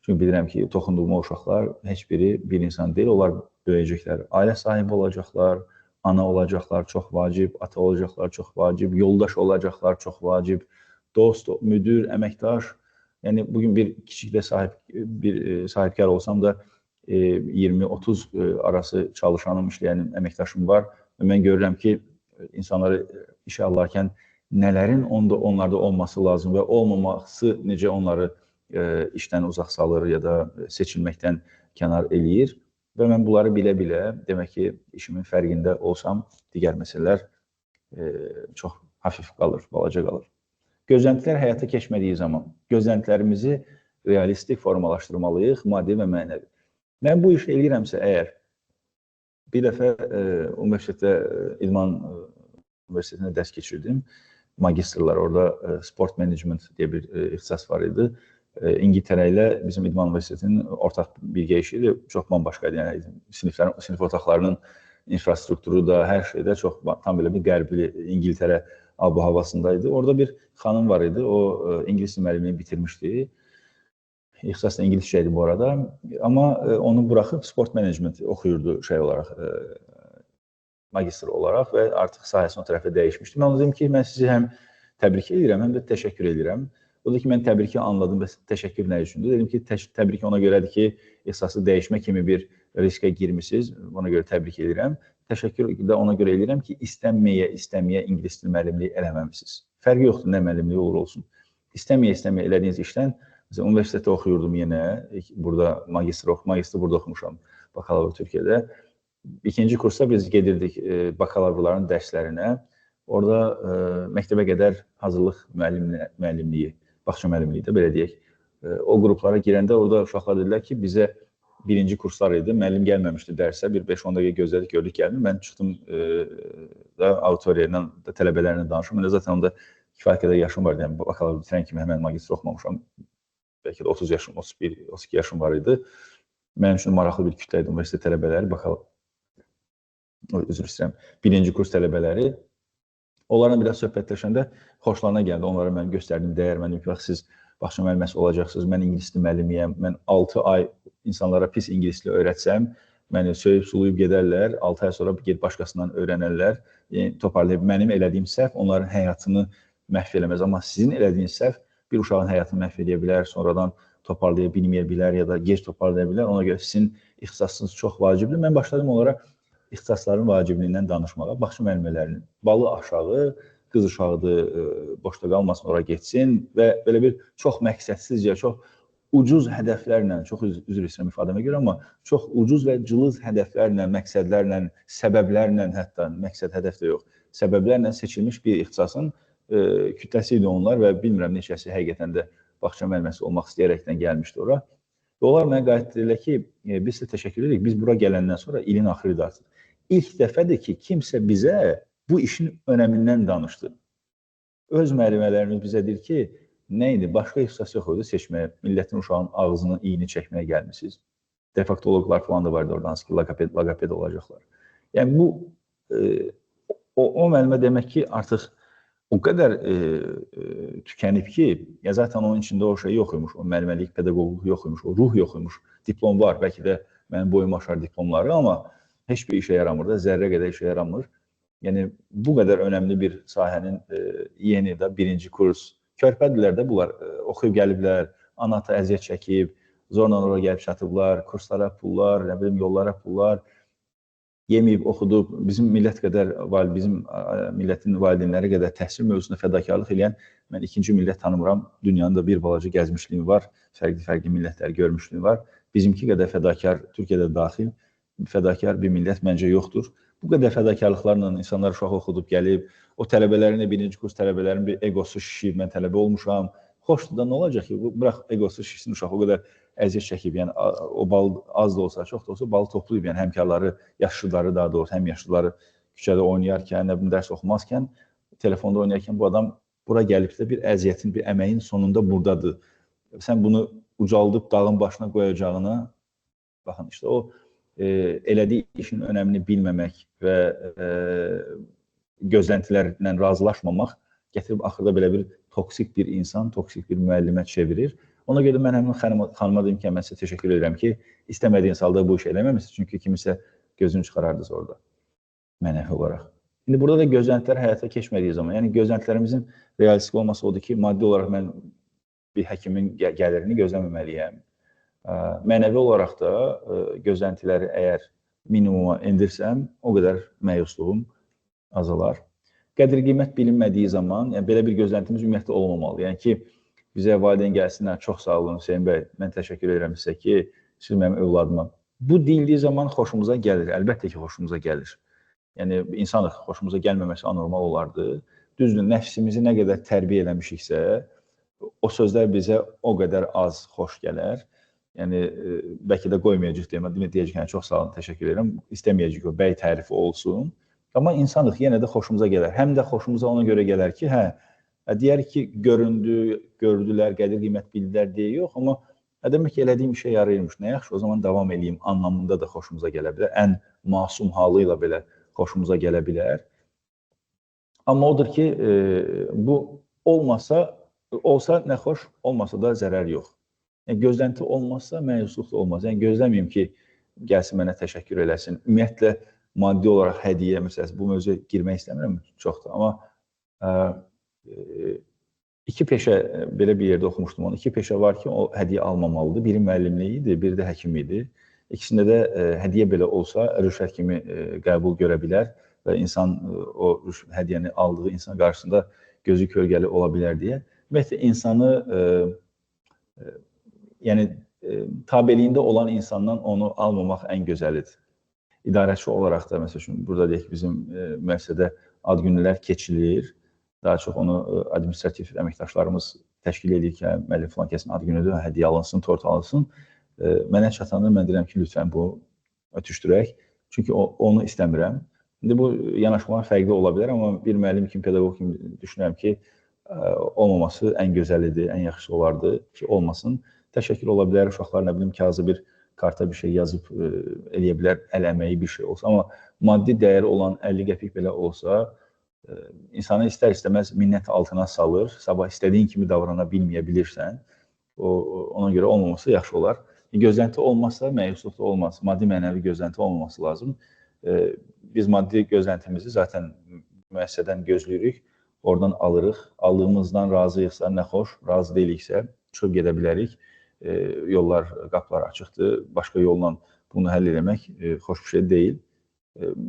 Çünki bilirəm ki, toxunduğum o uşaqlar heç biri bir insan deyil, onlar böyüyəcəklər, ailə sahibi olacaqlar, ana olacaqlar çox vacib, ata olacaqlar çox vacib, yoldaş olacaqlar çox vacib, dost, müdür, əməkdaş. Yəni bugün bir kiçik də sahibkar olsam da 20-30 arası çalışanım, işləyənim, əməkdaşım var. Və mən görürəm ki, insanları işə alarkən nələrin onlarda olması lazım və olmaması necə onları işdən uzaq salır ya da seçilməkdən kənar eləyir. Və mən bunları bilə-bilə, demək ki, işimin fərqində olsam, digər məsələlər çox hafif qalır, balaca qalır. Gözləntilər həyata keçmədiyi zaman gözləntilərimizi realistik formalaşdırmalıyıq, maddi və mənəvi. Mən bu işi eləyirəmsə əgər, bir dəfə universitetdə, İdman Universitetində dərs keçirdim, magistrlar, orada sport management deyə bir ixtisas var idi. İngiltərə ilə bizim İdman Universitetinin ortaq birgə işi idi, çox bambaşqa idi. Yəni, sinif otaqlarının infrastrukturu da, hər şeydə çox tam belə bir qərbi İngiltərə ab havasındaydı. Orada bir xanım var idi, o ingilis müəllimliyini bitirmişdi. İxtisasla ingiliscə idi bu arada. Amma onu buraxıb sport management oxuyurdu şey olaraq, magistr olaraq və artıq sahəsini o tərəfə dəyişmişdi. Mən ona dedim ki, mən sizi həm təbrik edirəm, həm də təşəkkür edirəm. O da ki, mən təbriki anladım və təşəkkür nə üçündür? Dedim ki, təbrik ona görədir ki, ixtisası dəyişmə kimi bir riskə girmişsiniz, ona görə təbrik edirəm. Təşəkkür də ona görə edirəm ki, istəməyə ingilis dili müəllimliyi eləməmişsiniz. Fərqi yoxdur, nə müəllimliyi olur olsun. İstəməyə elədiyiniz işdən, məsələn, universitetdə oxuyurdum yenə, burada magistr burada oxumuşam, bakalavr Türkiyədə. İkinci kursda biz gedirdik bakalavrların dərslərinə. Orada məktəbə qədər hazırlıq müəllimliyi, bağça müəllimliyi də belə deyək. O qruplara girəndə orada uşaqlar dedilər ki, bizə birinci kurslar idi, müəllim gəlməmişdi dərsə, bir 5-10 dəqiqə gözlədik, gördük gəlmir. Mən çıxdım da auditoriya ilə, tələbələrlə danışım. Mən də zaten onda kifayət qədər yaşım vardı, yəni bakalavr bitirən kimi həmən magistr oxumamışam. bəlkə də 30 yaşım, 31, 32 yaşım var idi. Mənim üçün maraqlı bir kütlə idi universitet tələbələri, bakalım, üzr istəyirəm, birinci kurs tələbələri. Onlarla biraz söhbətləşəndə xoşlarına gəldi. Onlara mən göstərdim dəyər, mən dedim ki, bax, siz bağça müəlliməsi olacaqsınız, mən ingilis dili müəllimiyəm, mən 6 ay insanlara pis ingilis dili öyrətsəm, məni söyüb sulayıb gedərlər, 6 ay sonra gedib başqasından öyrənərlər, yəni, toparlayıb mənim elədiyim səhv onların həyatını məhv eləməz. Amma sizin elədiyiniz səhv bir uşağın həyatını məhv edə bilər, sonradan toparlaya bilməyə bilər ya da gec toparlaya bilər. Ona görə sizin ixtisasınız çox vacibdir. Mən başladım onlara ixtisasların vacibliyindən danışmağa, bağça müəllimələrinin balı aşağı, qız uşağıdır, boşda qalmasın, ora getsin və belə bir çox məqsədsizcə, çox ucuz hədəflərlə, çox üzr istəyirəm ifadəmə görə, amma çox ucuz və cılız hədəflərlə, məqsədlərlə, səbəblərlə, hətta məqsəd hədəf də yox, səbəblərlə seçilmiş bir ixtisasın kütləsi idi onlar və bilmirəm neçəsi həqiqətən də bağça müəlliməsi olmaq istəyərəkdən gəlmişdi ora. Və onlar mənə qayıtdılar ki, biz sizə təşəkkür edirik, biz bura gələndən sonra ilin axırı idi artıq. İlk dəfədir ki, kimsə bizə bu işin önəmindən danışdı. Öz müəllimələrimiz bizə deyir ki, nə idi, başqa ixtisas yox idi seçməyə, millətin uşağın ağzının iyini çəkməyə gəlmişsiniz. Defaktoloqlar falan da vardı orada, hansı ki, loqoped olacaqlar. Yəni bu, o müəllimə demək ki, artıq o qədər tükənib ki, ya zaten onun içində o şey yox imiş, o müəlliməlik, pedaqoqluq yox imiş, o ruh yox imiş, diplom var, bəlkə də mənim boyum aşar diplomları, amma heç bir işə yaramır da, zərrə qədər işə yaramır. Yəni, bu qədər önəmli bir sahənin yeni də birinci kurs, körpədirlər də bunlar, oxuyub gəliblər, ana-ata əziyyət çəkib, zorla ora gəlib çatıblar, kurslara pullar, nə bilim, yollara pullar, yeməyib, oxudub, bizim millət qədər, bizim millətin valideynləri qədər təhsil mövzusunda fədakarlıq eləyən mən ikinci millət tanımıram. Dünyanın da bir balaca gəzmişliyim var, fərqli-fərqli millətlər görmüşlüyüm var. Bizimki qədər fədakar, Türkiyədə daxil, fədakar bir millət məncə yoxdur. Bu qədər fədakarlıqlarla insanlar uşaq oxudub gəlib, o tələbələrin də birinci kurs tələbələrin bir egosu şişir, mən tələbə olmuşam. Xoşdur da, nə olacaq ki, bırax egosu şişsin uşaq, o qədər əziyyət çəkib, yəni o bal az da olsa, çox da olsa balı toplayıb, yəni həmkarları, yaşlıları daha doğrusu, həm yaşlıları küçədə oynayarkən, nə bilim dərs oxumazkən, telefonda oynayarkən bu adam bura gəlib də bir əziyyətin, bir əməyin sonunda buradadır. Sən bunu ucaldıb dağın başına qoyacağına, baxın işte o elədiyi işin önəmini bilməmək və gözləntilərlə razılaşmamaq gətirib axırda belə bir toksik bir insan, toksik bir müəllimə çevirir. Ona görə mən həmin xanıma deyim ki, mən sizə təşəkkür edirəm ki, istəmədiyiniz halda bu işi eləməmişsiniz, çünki kimisə gözünü çıxarardınız orada, mənəvi olaraq. İndi burada da gözləntilər həyata keçmədiyi zaman, yəni gözləntilərimizin realistik olması odur ki, maddi olaraq mən bir həkimin gəlirini gözləməməliyəm. Mənəvi olaraq da gözləntiləri əgər minimuma endirsəm, o qədər məyusluğum azalar. Qədir-qiymət bilinmədiyi zaman, yəni belə bir gözləntimiz ümumiyyətlə olmamalı. Yəni ki, bizə valideyn gəlsinlər, çox sağ olun Hüseyn bəy, mən təşəkkür edirəm sizə ki, siz mənim övladıma. Bu deyildiyi zaman xoşumuza gəlir, əlbəttə ki, xoşumuza gəlir. Yəni, insanıq, xoşumuza gəlməməsi anormal olardı. Düzdür, nəfsimizi nə qədər tərbiyə eləmişiksə, o sözlər bizə o qədər az xoş gələr. Yəni, bəlkə də qoymayacaq deyəm, deyəcək ki, çox sağ olun, təşəkkür edirəm, istəməyəcək ki, o bəy tərifi olsun. Amma insanıq yenə də xoşumuza gələr. Həm də xoşumuza ona görə gələr ki, hə, deyər ki, göründü, gördülər, qədir qiymət bildilər deyə yox, amma demək ki, elədiyim işə yarayırmış, nə yaxşı, o zaman davam eləyim anlamında da xoşumuza gələ bilər. Ən masum halı ilə belə xoşumuza gələ bilər. Amma odur ki, bu olmasa, olsa nə xoş, olmasa da zərər yox. Yəni, gözlənti olmazsa, məyusluq da olmaz. Yəni, gözləməyim ki, gəlsin mənə təşəkkür eləsin. Ümumiyyətlə, maddi olaraq hədiyyə məsələsi, bu mövzuya girmək istəmirəm çox da, amma iki peşə, belə bir yerdə oxumuşdum onu, iki peşə var ki, o hədiyyə almamalıdır. Biri müəllimlik idi, biri də həkim idi. İkisində də hədiyyə belə olsa, rüşvət kimi qəbul görə bilər və insan o hədiyyəni aldığı insan qarşısında gözü kölgəli ola bilər deyə. Ümumiyyətlə, insanı, yəni tabeliyində olan insandan onu almamaq ən gözəlidir. İdarəçi olaraq da, məsəl üçün, burada deyək ki, bizim müəssisədə ad günlər keçilir. Daha çox onu administrativ əməkdaşlarımız təşkil edir ki, müəllim filan kəsin ad günüdür, hədiyyə alınsın, tort alınsın. Mənə çatanda mən deyirəm ki, lütfən bu ötüşdürək. Çünki onu istəmirəm. İndi bu yanaşmalar fərqli ola bilər, amma bir müəllim kimi, pedaqoq kimi düşünürəm ki, olmaması ən gözəlidir, ən yaxşısı olardı ki, olmasın. Təşəkkür ola bilər, uşaqlar nə bilim kağıza bir karta bir şey yazıb eləyə bilər, əl əməyi bir şey olsa. Amma maddi dəyəri olan 50 qəpik belə olsa, insanı istər-istəməz minnət altına salır. Sabah istədiyin kimi davrana bilməyə bilirsən. Ona görə olmaması yaxşı olar. Gözlənti olmazsa məyusluq da olmaz. Maddi mənəvi gözlənti olmaması lazım. Biz maddi gözləntimizi zaten müəssisədən gözləyirik, oradan alırıq. Aldığımızdan razıyıqsa nə xoş, razı deyiliksə çıxıb gedə bilərik. Yollar, qapılar açıqdır. Başqa yolla bunu həll eləmək xoş bir şey deyil.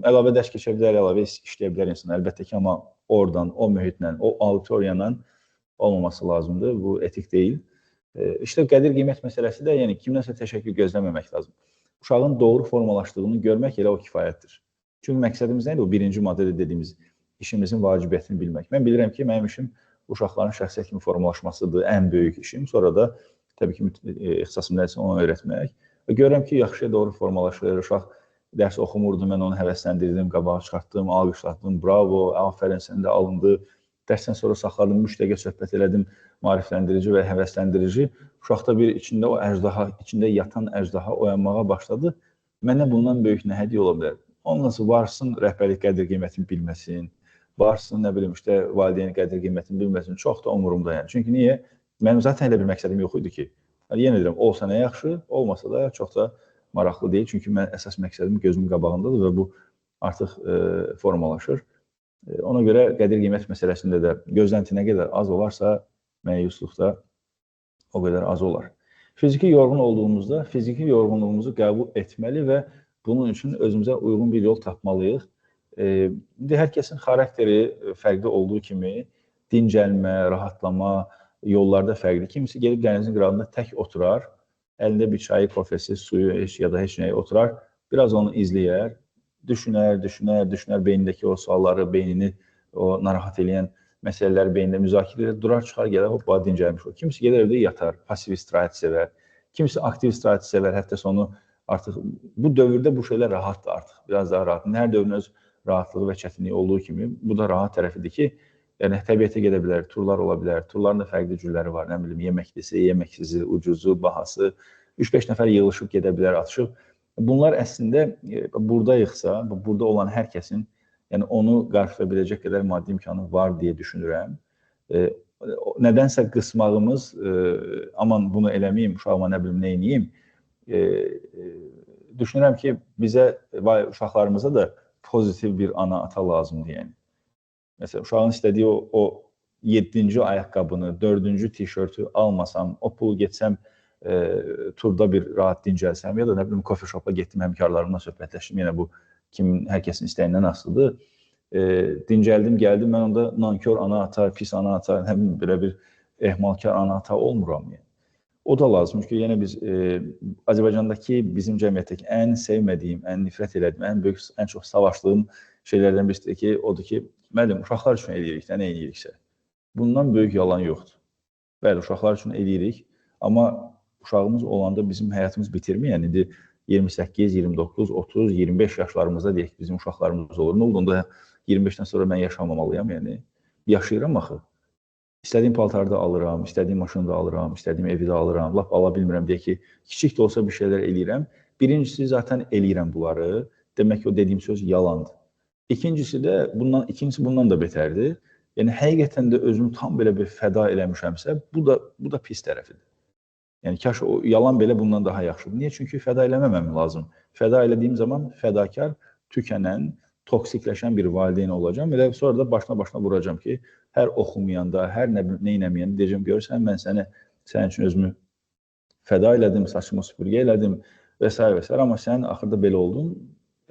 Əlavə dərs keçə bilər, əlavə işləyə bilər insan əlbəttə ki, amma oradan, o mühitlə, o auditoriyanla olmaması lazımdır. Bu etik deyil. İşte qədir qiymət məsələsi də, yəni kimdənsə təşəkkür gözləməmək lazım. Uşağın doğru formalaşdığını görmək elə o kifayətdir. Çünki məqsədimiz nə idi? O birinci maddədə dediyimiz işimizin vacibiyyətini bilmək. Mən bilirəm ki, mənim işim uşaqların şəxsiyyət kimi formalaşmasıdır, ən böyük işim. Sonra da təbii ki, ixtisasım nədirsə onu öyrətmək. Və görürəm ki, yaxşıya doğru formalaşır. Uşaq dərs oxumurdu, mən onu həvəsləndirdim, qabağa çıxartdım, alqışlatdım, bravo, afərin, sən də alındı. Dərsdən sonra saxladım, 3 dəqiqə söhbət elədim, maarifləndirici və həvəsləndirici. Uşaqda bir içində o əjdaha, içində yatan əjdaha oyanmağa başladı. Mənə bundan böyük nə hədiyyə ola bilər? Ondan sonra varsın rəhbərlik qədir qiymətini bilməsin, varsın nə bilim işte valideyn qədir qiymətini bilməsin, çox da umurumda yəni. Çünki niyə? Mənim zaten elə bir məqsədim yox idi ki. Yəni, yenə deyirəm, olsa nə yaxşı, olmasa da çox da maraqlı deyil. Çünki mən əsas məqsədim gözümün qabağındadır və bu artıq formalaşır. Ona görə qədir qiymət məsələsində də gözlənti nə qədər az olarsa, məyusluq da o qədər az olar. Fiziki yorğun olduğumuzda fiziki yorğunluğumuzu qəbul etməli və bunun üçün özümüzə uyğun bir yol tapmalıyıq. İndi hər kəsin xarakteri fərqli olduğu kimi dincəlmə, rahatlama yollarda fərqli. Kimisi gelib dənizin qırağında tək oturar, əlində bir çayı, kofesi, suyu heç ya da heç nəyi oturar, biraz onu izləyər, düşünər, düşünər, düşünər beynindəki o sualları, beynini o narahat eləyən məsələləri beynində müzakirə edir, durar, çıxar, gələr, hoppa, dincəlmiş olur. Kimisi gedər evdə yatar, pasiv istirahət sevər, kimisi aktiv istirahət sevər, hətta sonu artıq bu dövrdə bu şeylər rahatdır artıq, biraz daha rahat. Hər dövrün öz rahatlığı və çətinliyi olduğu kimi, bu da rahat tərəfidir ki, yəni təbiətə gedə bilər, turlar ola bilər, turların da fərqli cürləri var, nə bilim, yeməklisi, yeməksizi, ucuzu, bahası, 3-5 nəfər yığılışıb gedə bilər, atışıb. Bunlar əslində buradayıqsa, burada olan hər kəsin, yəni onu qarşılaya biləcək qədər maddi imkanı var deyə düşünürəm. Nədənsə qısmağımız, aman bunu eləməyim, uşağıma nə bilim, nə eləyim, düşünürəm ki, bizə, uşaqlarımıza da pozitiv bir ana-ata lazımdır yəni. Məsələn, uşağın istədiyi o 7-ci ayaqqabını, 4-cü tişörtü almasam, o pulu getsəm, turda bir rahat dincəlsəm ya da nə bilim, coffee shop'a getdim, həmkarlarımla söhbətləşdim, yenə bu kimin, hər kəsin istəyindən asılıdır. Dincəldim, gəldim, mən onda nankör ana-ata, pis ana-ata, nə bilim, belə bir ehmalkar ana-ata olmuram yəni. O da lazım, çünki yenə biz Azərbaycandakı bizim cəmiyyətdəki ən sevmədiyim, ən nifrət elədiyim, ən böyük, ən çox savaşdığım şeylərdən birisidir ki, odur ki, müəllim, uşaqlar üçün eləyirək də, nə eləyiriksə. Bundan böyük yalan yoxdur. Bəli, uşaqlar üçün eləyirik, amma uşağımız olanda bizim həyatımız bitirmir. Yəni indi 28, 29, 30, 25 yaşlarımızda deyək ki, bizim uşaqlarımız olur. Nə oldu onda 25-dən sonra mən yaşamamalıyam, yəni yaşayıram axı. İstədiyim paltarı da alıram, istədiyim maşını da alıram, istədiyim evi də alıram, lap ala bilmirəm deyək ki, kiçik də olsa bir şeylər eləyirəm. Birincisi zaten eləyirəm bunları. Demək ki, o dediyim söz yalandır. İkincisi də bundan, ikincisi bundan da betərdir. Yəni həqiqətən də özümü tam belə bir fəda eləmişəmsə, bu da pis tərəfidir. Yəni kaş o yalan belə bundan daha yaxşıdır. Niyə? Çünki fəda eləməməm lazım. Fəda elədiyim zaman fədakar, tükənən, toksikləşən bir valideyn olacağam. Elə sonra da başına vuracağam ki, hər oxumayanda, hər nə eləməyəndə deyəcəm, görürsən, mən səni, sənin üçün özümü fəda elədim, saçımı süpürgə elədim və s. və s. Amma sən axırda belə oldun,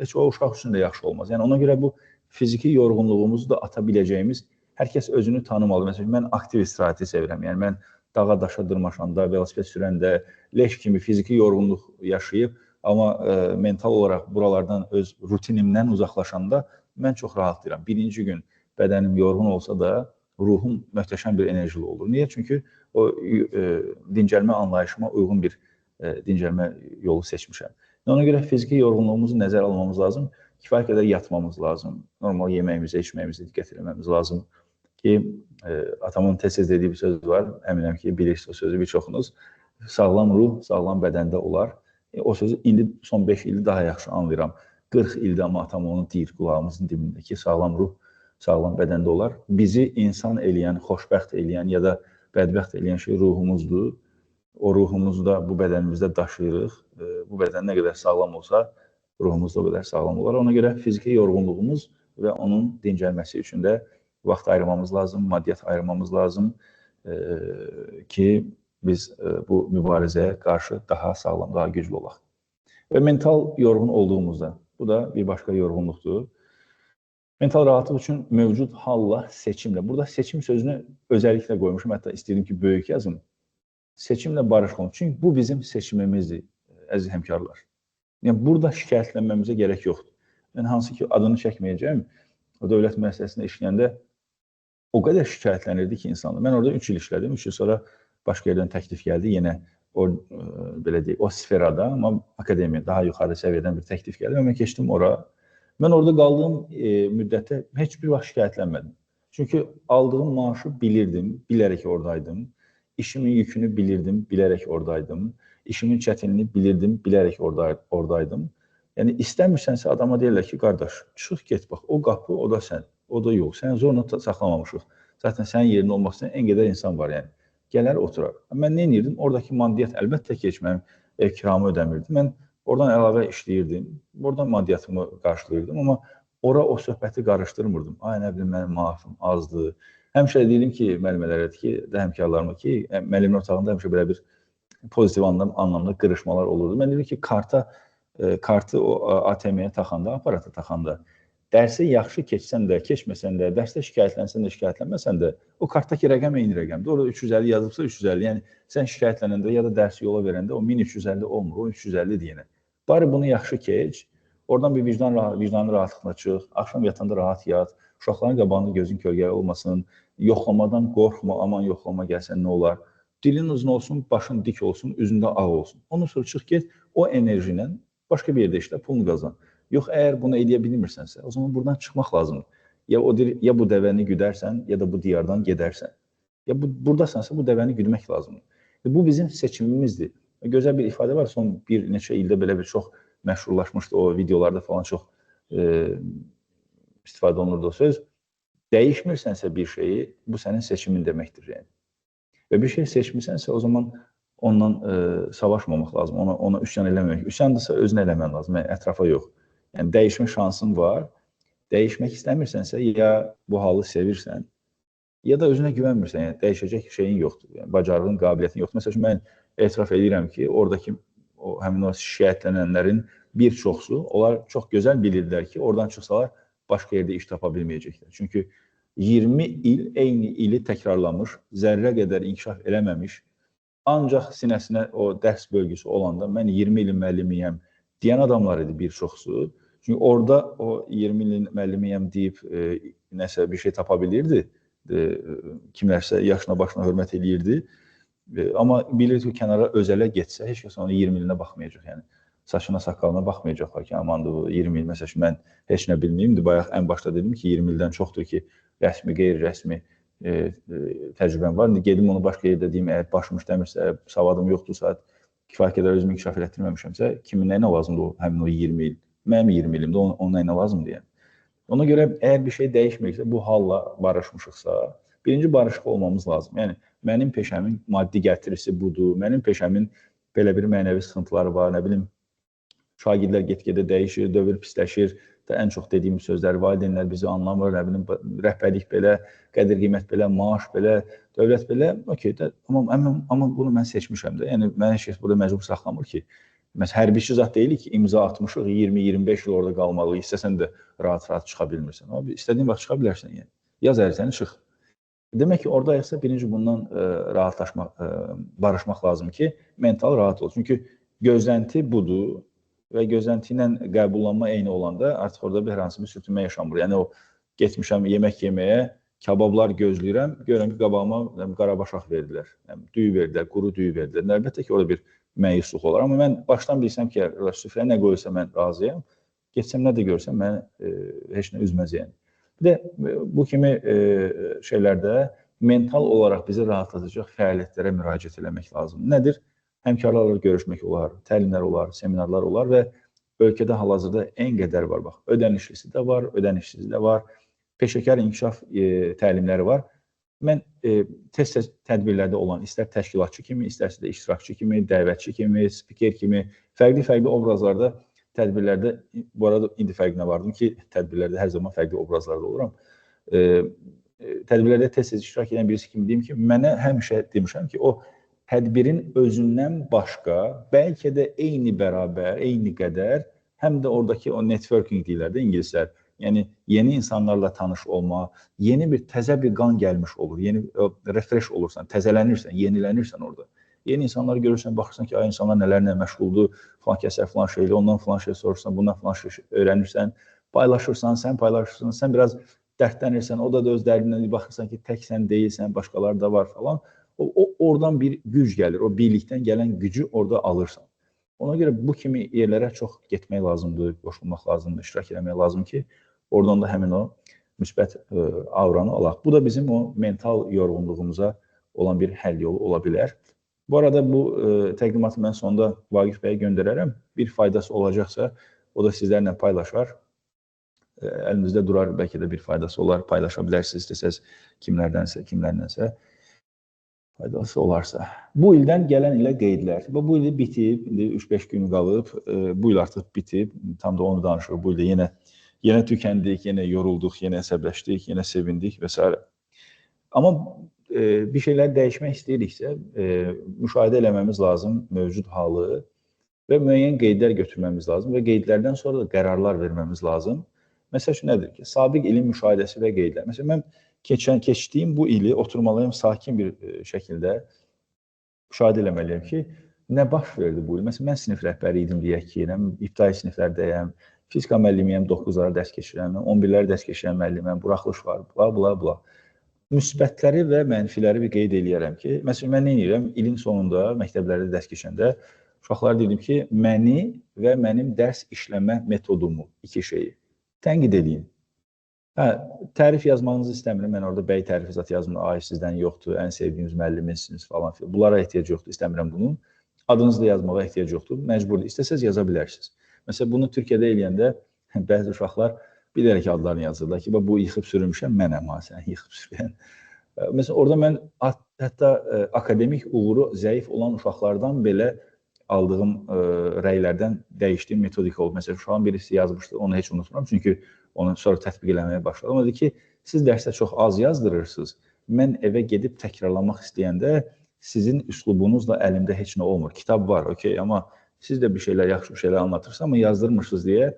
heç o uşaq üçün də yaxşı olmaz. Yəni ona görə bu fiziki yorğunluğumuzu da ata biləcəyimiz, hər kəs özünü tanımalı. Məsələn, mən aktiv istirahəti sevirəm. Yəni mən dağa daşa dırmaşanda, velosiped sürəndə leş kimi fiziki yorğunluq yaşayıb, amma mental olaraq buralardan öz rutinimdən uzaqlaşanda mən çox rahatlayıram. Birinci gün bədənim yorğun olsa da ruhum möhtəşəm bir enerjili olur. Niyə? Çünki o dincəlmə anlayışıma uyğun bir dincəlmə yolu seçmişəm. Ona görə fiziki yorğunluğumuzu nəzərə almamız lazım, kifayət qədər yatmamız lazım, normal yeməyimizə, içməyimizə diqqət eləməmiz lazım ki, atamın tez-tez dediyi bir söz var, əminəm ki, bilirsiniz o sözü bir çoxunuz. Sağlam ruh, sağlam bədəndə olar. O sözü indi son 5 ildə daha yaxşı anlayıram. 40 ildə amma atam onu deyir qulağımızın dibində ki, sağlam ruh, sağlam bədəndə olar. Bizi insan eləyən, xoşbəxt eləyən ya da bədbəxt eləyən şey ruhumuzdur. O ruhumuzu da bu bədənimizdə daşıyırıq. Bu bədən nə qədər sağlam olsa, ruhumuz da o qədər sağlam olar. Ona görə fiziki yorğunluğumuz və onun dincəlməsi üçün də vaxt ayırmamız lazım, maddiyyat ayırmamız lazım ki, biz bu mübarizəyə qarşı daha sağlam, daha güclü olaq. Və mental yorğun olduğumuzda, bu da bir başqa yorğunluqdur. Mental rahatlıq üçün mövcud halla seçimlə. Burada seçim sözünü özellikle qoymuşum, hətta istəyirdim ki, böyük yazım. Seçimlə barışıq olun. Çünki bu bizim seçimimizdir, əziz həmkarlar. Yəni, burada şikayətlənməmizə gərək yoxdur. Mən hansı ki, adını çəkməyəcəyim, o dövlət müəssisəsində işləyəndə o qədər şikayətlənirdi ki, insanlar. Mən orada 3 il işlədim, 3 il sonra başqa yerdən təklif gəldi, yenə o, belə deyək, o sferada, amma akademiya daha yuxarı səviyyədən bir təklif gəldi və mən keçdim ora. Mən orada qaldığım müddətdə heç bir vaxt şikayətlənmədim. Çünki aldığım maaşı bilirdim, bilərək oradaydım. İşimin yükünü bilirdim, bilərək oradaydım. İşimin çətinliyini bilirdim, bilərək oradaydım. Yəni, istəmirsənsə adama deyirlər ki, qardaş, çıx get, bax, o qapı, o da sən, o da yox. Sən zorla saxlamamışıq. Zaten sənin yerində olmaq istəyən en qədər insan var, yəni. Gələr, oturar. Mən nə edirdim? Oradakı maddiyyat əlbəttə ki, heç mənim ev kiramı ödəmirdi. Mən oradan əlavə işləyirdim, oradan maddiyyatımı qarşılayırdım, amma ora o söhbəti qarışdırmırdım. Ay, nə bilim, mənim maaşım azdır. Həmişə deyirdim ki, müəllimələrə ki, də həmkarlarıma ki, müəllimlər otağında həmişə belə bir pozitiv anlamda qırışmalar olurdu. Mən dedim ki, kartı o ATM-yə taxanda, aparata taxanda, dərsi yaxşı keçsən də, keçməsən də, dərsdə şikayətlənsən də, şikayətlənməsən də, o kartdakı rəqəm eyni rəqəmdir. Orada 350 yazıbsa 350, yəni sən şikayətlənəndə ya da dərsi yola verəndə o 1350 olmur, o 350-dir yenə. Bari bunu yaxşı keç, oradan bir vicdanı rahatlıqla çıx, axşam yatanda rahat yat, uşaqların qabağında gözün kölgəli olmasın, yoxlamadan qorxma, aman yoxlama gəlsən nə olar. Dilin uzun olsun, başın dik olsun, üzündə ağ olsun. Ondan sonra çıx get, o enerji ilə başqa bir yerdə işlə, pulunu qazan. Yox, əgər bunu eləyə bilmirsənsə, o zaman buradan çıxmaq lazımdır. Ya, ya bu dəvəni güdərsən, ya da bu diyardan gedərsən. Ya buradasansa bu dəvəni güdmək lazımdır. Bu bizim seçimimizdir. Gözəl bir ifadə var, son bir neçə ildə belə bir çox məşhurlaşmışdı, o videolarda falan çox istifadə olunurdu o söz. Dəyişmirsənsə bir şeyi, bu sənin seçimin deməkdir. Yəni. Və bir şey seçmisənsə, o zaman ondan savaşmamaq lazım, ona üsyan eləməmək. Üsyandırsa özünə eləmən lazım, yəni, ətrafa yox. Yəni, dəyişmə şansın var. Dəyişmək istəmirsənsə, ya bu halı sevirsən, ya da özünə güvənmirsən, yəni dəyişəcək şeyin yoxdur, yəni, bacarığın, qabiliyyətin yoxdur. Məsəl üçün, mən etiraf edirəm ki, oradakı həmin o şikayətlənənlərin bir çoxsu, onlar çox gözəl bilirdilər ki, oradan çıxsalar başqa yerdə iş tapa bilməyəcəklər. Çünki 20 il eyni ili təkrarlamış, zərrə qədər inkişaf eləməmiş, ancaq sinəsinə o dərs bölgüsü olanda mən 20 ilin müəllimiyəm deyən adamlar idi bir çoxsu. Çünki orada o 20 ilin müəllimiyəm deyib nəsə bir şey tapa bilirdi, kimlərsə yaşına başına hörmət eləyirdi. Amma bilirdi ki, kənara özələ getsə, heç kəs ona 20 ilinə baxmayacaq. Yəni, saçına, saqqalına baxmayacaqlar ki, amandır bu 20 il, məsəl üçün, mən heç nə bilməyimdir. Bayaq ən başda dedim ki, 20 ildən çoxdur ki, rəsmi, qeyri-rəsmi təcrübəm var. İndi gedim onu başqa yerdə deyim, əgər başım işləmirsə, savadım yoxdursa, kifayət qədər özümü inkişaf elətdirməmişəmsə, kimin nəyinə lazımdır o, həmin o 20 il? Mənim 20 ilimdə onun nəyinə lazımdır yəni. Ona görə əgər bir şey dəyişmiriksə, bu halla barışmışıqsa, birinci barışıq olmamız lazım. Yəni, mənim peşəmin maddi gətirisi budur, mənim peşəmin belə bir mənəvi sıxıntıları var, nə bilim, şagirdlər get-gedə dəyişir, dövr pisləşir, da ən çox dediyim sözlər, valideynlər bizi anlamır, nə bilim, rəhbərlik belə, qədir-qiymət belə, maaş belə, dövlət belə, okey, də, amma bunu mən seçmişəm də, yəni mənə heç kəs burada məcbur saxlamır ki, məsələn, hərbiçi zat deyilik ki, imza atmışıq, 20-25 il orada qalmalıyıq, istəsən də rahat-rahat çıxa bilmirsən, amma istədiyin vaxt çıxa bilərsən, yəni, yaz ərizəni çıx. Demək ki, orada isə birinci bundan rahatlaşmaq, barışmaq lazım ki, mental rahat ol. Çünki gözlənti budur və gözlənti ilə qəbullanma eyni olanda artıq orada bir hər hansı bir sürtünmə yaşanmır. Yəni, o, getmişəm yemək yeməyə, kabablar gözləyirəm, görürəm ki, qabağıma qarabaşaq verdilər, yəni, düyü verdilər, quru düyü verdilər. Əlbəttə ki, orada bir məyusluq olar. Amma mən başdan bilsəm ki, süfrəyə nə qoyulsa mən razıyam, getsəm nə də görsəm, məni heç nə üzməz yəni. Bir də bu kimi şeylərdə mental olaraq bizi rahatladacaq fəaliyyətlərə müraciət eləmək lazımdır. Nədir? Həmkarlarla görüşmək olar, təlimlər olar, seminarlar olar və ölkədə hal-hazırda en qədər var. Bax, ödənişlisi də var, ödənişsizi də var, peşəkar inkişaf təlimləri var. Mən tez-tez tədbirlərdə olan, istər təşkilatçı kimi, istərsə də iştirakçı kimi, dəvətçi kimi, spiker kimi, fərqli-fərqli obrazlarda tədbirlərdə, bu arada indi fərqinə vardım ki, tədbirlərdə hər zaman fərqli obrazlarda oluram. Tədbirlərdə tez-tez iştirak edən birisi kimi deyim ki, mənə həmişə demişəm ki, o tədbirin özündən başqa, bəlkə də eyni bərabər, eyni qədər, həm də oradakı o networking deyirlər də ingilislər. Yəni, yeni insanlarla tanış olma, yeni bir, təzə bir qan gəlmiş olur, yeni refresh olursan, təzələnirsən, yenilənirsən orada. Yeni insanları görürsən, baxırsan ki, ay, insanlar nələrlə məşğuldur, filan kəsər filan şeylə, ondan filan şey sorursan, bundan filan şey öyrənirsən, paylaşırsan, sən paylaşırsan, sən biraz dərdlənirsən, o da öz dərdindən baxırsan ki, tək sən deyilsən, başqaları da var falan. O oradan bir güc gəlir, o birlikdən gələn gücü orada alırsan. Ona görə bu kimi yerlərə çox getmək lazımdır, qoşulmaq lazımdır, iştirak eləmək lazım ki, oradan da həmin o müsbət auranı alaq. Bu da bizim o mental yorğunluğumuza olan bir həll yolu ola bilər. Bu arada bu təqdimatı mən sonda Vaqif bəyə göndərərəm. Bir faydası olacaqsa, o da sizlərlə paylaşar. Əlimizdə durar, bəlkə də bir faydası olar, paylaşa bilərsiniz, istəsəz kimlərdənsə, kimlərlənsə faydası olarsa. Bu ildən gələn ilə qeydlər. Bu il bitib, indi 3-5 gün qalıb, bu il artıq bitib, tam da onu danışırıq. Bu ildə yenə tükəndik, yenə yorulduq, yenə əsəbləşdik, yenə sevindik və s. Amma bir şeylər dəyişmək istəyiriksə, müşahidə eləməmiz lazım mövcud halı və müəyyən qeydlər götürməmiz lazım və qeydlərdən sonra da qərarlar verməmiz lazım. Məsəl üçün nədir ki, sabiq ilin müşahidəsi və qeydlər. Məsələn, mən keçdiyim bu ili oturmalıyam sakin bir şəkildə müşahidə eləməliyəm ki, nə baş verdi bu il? Məsələn, mən sinif rəhbəri idim deyək ki, ibtidai siniflərdəyəm, fizika müəllimiyəm, 9-lara dərs keçirəm, 11-lərə dərs keçirən müəlliməm, buraxılış var, bla, bla, bla. Müsbətləri və mənfiləri bir qeyd eləyərəm ki, məsələn, mən nə edirəm? İlin sonunda məktəblərdə dərs keçəndə uşaqlara dedim ki, məni və mənim dərs işləmə metodumu, iki şeyi tənqid eləyin. Hə, tərif yazmağınızı istəmirəm. Mən orada bəy tərifi zat yazmıram. Ay, sizdən yoxdur, ən sevdiyimiz müəllimimizsiniz falan filan. Bunlara ehtiyac yoxdur, istəmirəm bunun. Adınızı da yazmağa ehtiyac yoxdur. Məcburdur. İstəsəz yaza bilərsiniz. Məsələn, bunu Türkiyədə eləyəndə bəzi uşaqlar bilərək adlarını yazırlar ki, bu yıxıb sürmüşəm, mənəm ha, sən yıxıb sürən. Məsələn, orada mən hətta akademik uğuru zəif olan uşaqlardan belə aldığım rəylərdən dəyişdiyim metodika olub. Məsələn, uşağın birisi yazmışdı, onu heç unutmuram, çünki onu sonra tətbiq eləməyə başladım. O dedi ki, siz dərsdə çox az yazdırırsınız, mən evə gedib təkrarlamaq istəyəndə sizin üslubunuzla əlimdə heç nə olmur. Kitab var, okey, amma siz də bir şeylər, yaxşı bir şeylər anlatırsınız, amma yazdırmırsınız deyə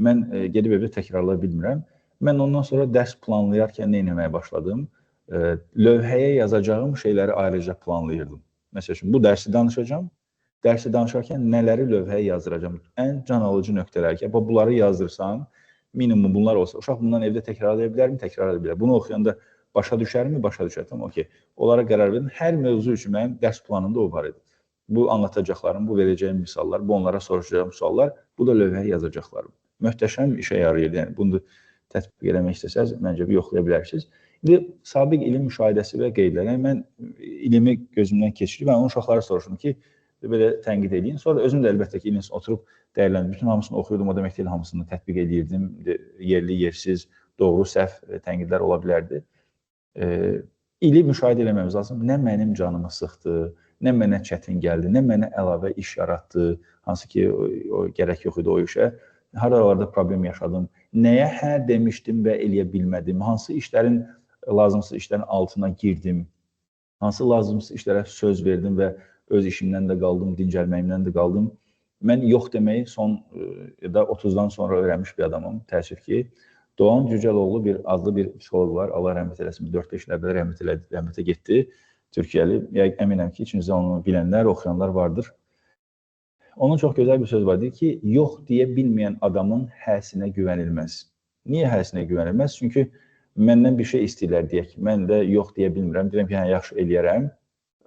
mən gedib evdə təkrarlaya bilmirəm. Mən ondan sonra dərs planlayarkən nə etməyə başladım? Lövhəyə yazacağım şeyləri ayrıca planlayırdım. Məsəl üçün, bu dərsi danışacağam. Dərsi danışarkən nələri lövhəyə yazdıracağam? Ən can alıcı nöqtələr ki, bunları yazdırsan, minimum bunlar olsa, uşaq bundan evdə təkrarlaya bilərmi? Təkrarlaya bilər. Bunu oxuyanda başa düşərmi? Başa düşər. Tamam, okey. Onlara qərar verin. Hər mövzu üçün mənim dərs planımda o var idi. Bu anlatacaqlarım, bu verəcəyim misallar, bu onlara soruşacağım suallar, bu da lövhəyə yazacaqlarım. Möhtəşəm işə yarayır. Yəni, bunu tətbiq eləmək istəsəz, məncə bir yoxlaya bilərsiniz. İndi sabiq ilin müşahidəsi və qeydlər. Yəni, mən ilimi gözümdən keçirib, mən onun uşaqlara soruşdum ki, belə tənqid eləyin. Sonra özüm də əlbəttə ki, ilin oturub dəyərləndim. Bütün hamısını oxuyurdum, o demək deyil, hamısını tətbiq eləyirdim. Yerli, yersiz, doğru, səhv tənqidlər ola bilərdi. İli müşahidə eləməmiz lazım. Nə mənim canımı sıxdı, nə mənə çətin gəldi, nə mənə əlavə iş yaratdı, hansı ki, o gərək yox idi o işə. Haralarda problem yaşadım, nəyə hə demişdim və eləyə bilmədim, hansı işlərin, lazımsız işlərin altına girdim, hansı lazımsız işlərə söz verdim və öz işimdən də qaldım, dincəlməyimdən də qaldım. Mən yox deməyi son ya da 30-dan sonra öyrənmiş bir adamım, təəssüf ki. Doğan Cücəloğlu bir adlı bir psixoloq var, Allah rəhmət eləsin, 4-5 il əvvəl rəhmətə getdi, Türkiyəli. Yəni, əminəm ki, içinizdə onu bilənlər, oxuyanlar vardır. Onun çox gözəl bir söz var, deyir ki, yox deyə bilməyən adamın həsinə güvənilməz. Niyə həsinə güvənilməz? Çünki məndən bir şey istəyirlər deyək, mən də yox deyə bilmirəm, deyirəm ki, hə, yaxşı eləyərəm,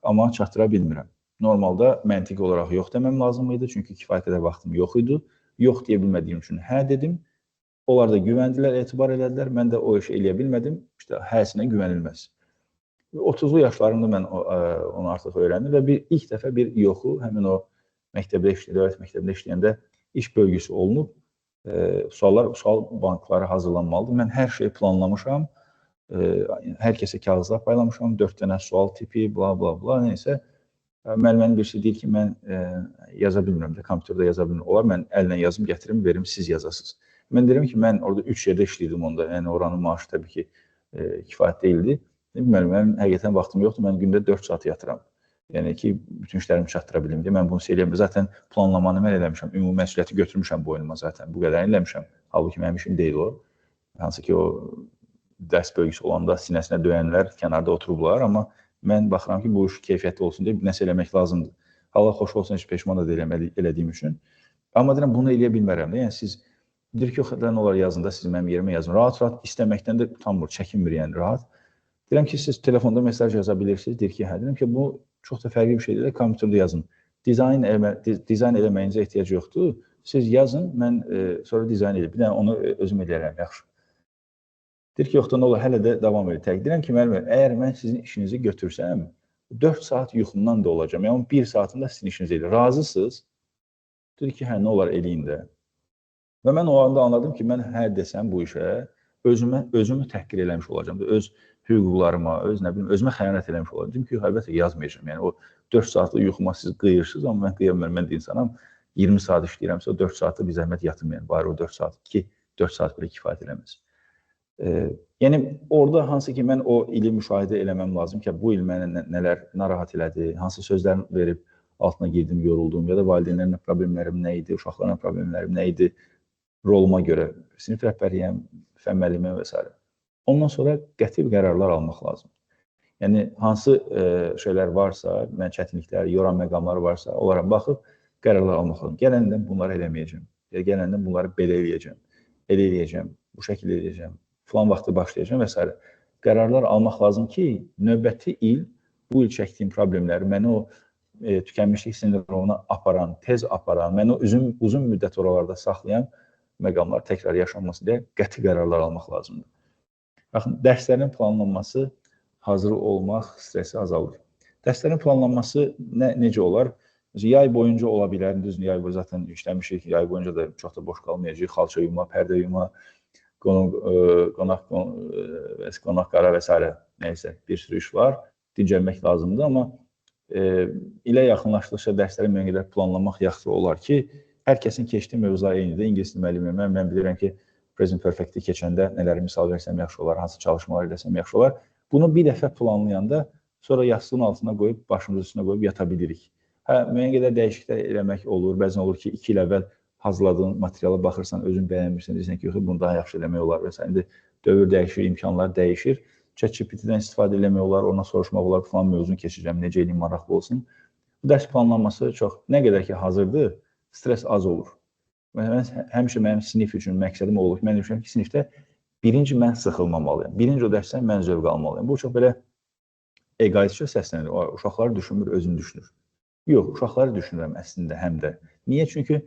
amma çatdıra bilmirəm. Normalda məntiqi olaraq yox deməm lazım idi, çünki kifayət qədər vaxtım yox idi. Yox deyə bilmədiyim üçün hə dedim. Onlar da güvəndilər, etibar elədilər. Mən də o işi eləyə bilmədim. İşte həsinə güvənilməz. 30-lu yaşlarımda mən onu artıq öyrəndim və ilk dəfə bir yoxu həmin o məktəbdə, dövlət məktəbində işləyəndə iş bölgüsü olunub, sual bankları hazırlanmalıdır. Mən hər şeyi planlamışam, hər kəsə kağızlar paylamışam, 4 dənə sual tipi, bla, bla, bla, neysə. Müəllimənin birisi deyir ki, mən yaza bilmirəm də, kompüterdə yaza bilmirəm. Olar, mən əllə yazım, gətirim, verim, siz yazasınız. Mən deyirəm ki, mən orada 3 yerdə işləyirdim onda, yəni oranın maaşı təbii ki, kifayət deyildi. Dedim, müəllim, mənim həqiqətən vaxtım yoxdur, mən gündə 4 saat yatıram. Yəni ki, bütün işlərimi çatdıra bilim deyə mən bunu eləyəm. Zaten planlamanı mən eləmişəm, ümumi məsuliyyəti götürmüşəm boynuma zaten, bu qədərini eləmişəm. Halbuki mənim işim deyil o. Hansı ki, o dərs bölgüsü olanda sinəsinə döyənlər kənarda oturublar, amma mən baxıram ki, bu iş keyfiyyətli olsun deyə nəsə eləmək lazımdır. Allah xoş olsun, heç peşman da deyiləm elədiyim üçün. Amma deyirəm, bunu eləyə bilmərəm də. Yəni siz deyir ki, yox, nə olar yazın da, siz mənim yerimə yazın. Rahat-rahat istəməkdən də utanmır, çəkinmir yəni rahat. Deyirəm ki, siz telefonda mesaj yaza bilirsiniz. Deyir ki, hə, deyirəm ki, bu çox da fərqli bir şeydir də, kompüterdə yazın. Dizayn eləməyinizə ehtiyac yoxdur. Siz yazın, mən sonra dizayn edib. Bir dənə onu özüm eləyərəm, yaxşı. Deyir ki, yoxda nə olar, hələ də davam edir. Deyirəm ki, müəllim, əgər mən sizin işinizi götürsəm, 4 saat yuxumdan da olacağam. Yəni, 1 saatında sizin işinizi eləyir. Razısınız? Deyir ki, hə, nə olar, eləyin də. Və mən o anda anladım ki, mən hə desəm bu işə, özümü təhqir eləmiş olacağam. Öz hüquqlarıma, öz, nə bilim, özümə xəyanət eləmiş olacağam. Dedim ki, əlbəttə yazmayacağam. Yəni, o 4 saatlıq yuxuma siz qıyırsınız, amma mən qıya bilmərəm, mən də insanam. 20 saat işləyirəmsə, o 4 saatı bir zəhmət yatım, yəni, bari o 4 saat, ki, 4 saat belə kifayət eləməz. Yəni, orada hansı ki, mən o ili müşahidə eləməm lazım ki, bu il mənə nələr narahat elədi, hansı sözlər verib altına girdim, yoruldum, ya da valideynlərlə problemlərim nə idi, uşaqlarla problemlərim nə idi, roluma görə, sinif rəhbəriyəm, fən müəllimiyəm və s. Ondan sonra qəti qərarlar almaq lazım. Yəni, hansı şeylər varsa, mən çətinliklər, yoran məqamlar varsa, onlara baxıb qərarlar almaq lazım. Gələndən bunları eləməyəcəm, ya gələndən bunları belə eləyəcəm, elə eləyəcəm, bu şəkildə eləyəcəm, filan vaxtı başlayacağam və s. Qərarlar almaq lazım ki, növbəti il, bu il çəkdiyim problemləri, məni o tükənmişlik sindromuna aparan, tez aparan, məni o uzun müddət oralarda saxlayan məqamlar təkrar yaşanmasın deyə qəti qərarlar almaq lazımdır. Baxın, dərslərin planlanması, hazır olmaq stresi azalır. Dərslərin planlanması necə olar? Yay boyunca ola bilər, düzdür, yay boyu zaten işləmişik, yay boyunca da çox da boş qalmayacaq, xalça yuma, pərdə yuma, qonaq qara və s. Nəysə, bir sürü iş var, dincəlmək lazımdır, amma ilə yaxınlaşdıqca dərsləri müəyyən qədər planlamaq yaxşı olar ki, hər kəsin keçdiyi mövzular eynidir. İngilis dili müəllimiyəm, mən bilirəm ki, Present Perfect-i keçəndə nələri misal versəm yaxşı olar, hansı çalışmalar eləsəm yaxşı olar. Bunu bir dəfə planlayanda sonra yastığın altına qoyub, başımızın üstünə qoyub yata bilirik. Hə, müəyyən qədər dəyişikliklər eləmək olur. Bəzən olur ki, 2 il əvvəl hazırladığın materiala baxırsan, özün bəyənmirsən, deyirsən ki, yox, bunu daha yaxşı eləmək olar və s. İndi dövr dəyişir, imkanlar dəyişir. ChatGPT-dən istifadə eləmək olar, ondan soruşmaq olar, filan mövzunu keçirəm, necə eləyim, maraqlı olsun. Bu dərs planlanması çox, nə qədər ki hazırdır, stres az olur. Mən həmişə mənim sinif üçün məqsədim olur ki, mən düşünürəm ki, sinifdə birinci mən sıxılmamalıyam, birinci o dərsdən mən zövq almalıyam. Bu çox belə egoistcə səslənir. Uşaqları düşünmür, özünü düşünür. Yox, uşaqları düşünürəm əslində həm də. Niyə? Çünki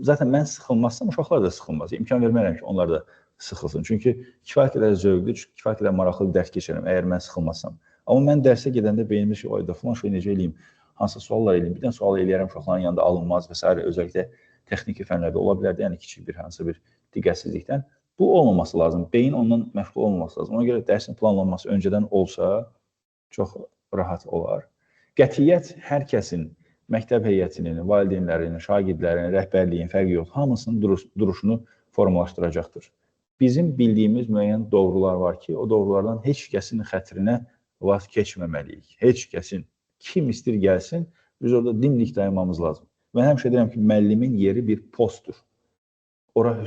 zaten mən sıxılmazsam, uşaqlar da sıxılmaz. İmkan vermərəm ki, onlar da sıxılsın. Çünki kifayət qədər zövqlü, kifayət qədər maraqlı bir dərs keçirəm, əgər mən sıxılmazsam. Amma mən dərsə gedəndə beynimdə şey, oyda filan şey necə eləyim, hansı suallar eləyim, bir dənə sual eləyərəm, uşaqların yanında alınmaz və s. Özəlliklə texniki fənlərdə ola bilərdi, yəni kiçik bir hansı bir diqqətsizlikdən. Bu olmaması lazım, beyin ondan məşğul olmaması lazım. Ona görə dərsin planlanması öncədən olsa çox rahat olar. Qətiyyət hər kəsin, məktəb heyətinin, valideynlərin, şagirdlərin, rəhbərliyin fərqi yox, hamısının duruşunu formalaşdıracaqdır. Bizim bildiyimiz müəyyən doğrular var ki, o doğrulardan heç kəsin xətrinə vaz keçməməliyik. Heç kəsin, kim istir gəlsin, biz orada dimdik dayanmamız lazım. Mən həmişə deyirəm ki, müəllimin yeri bir postdur. Orada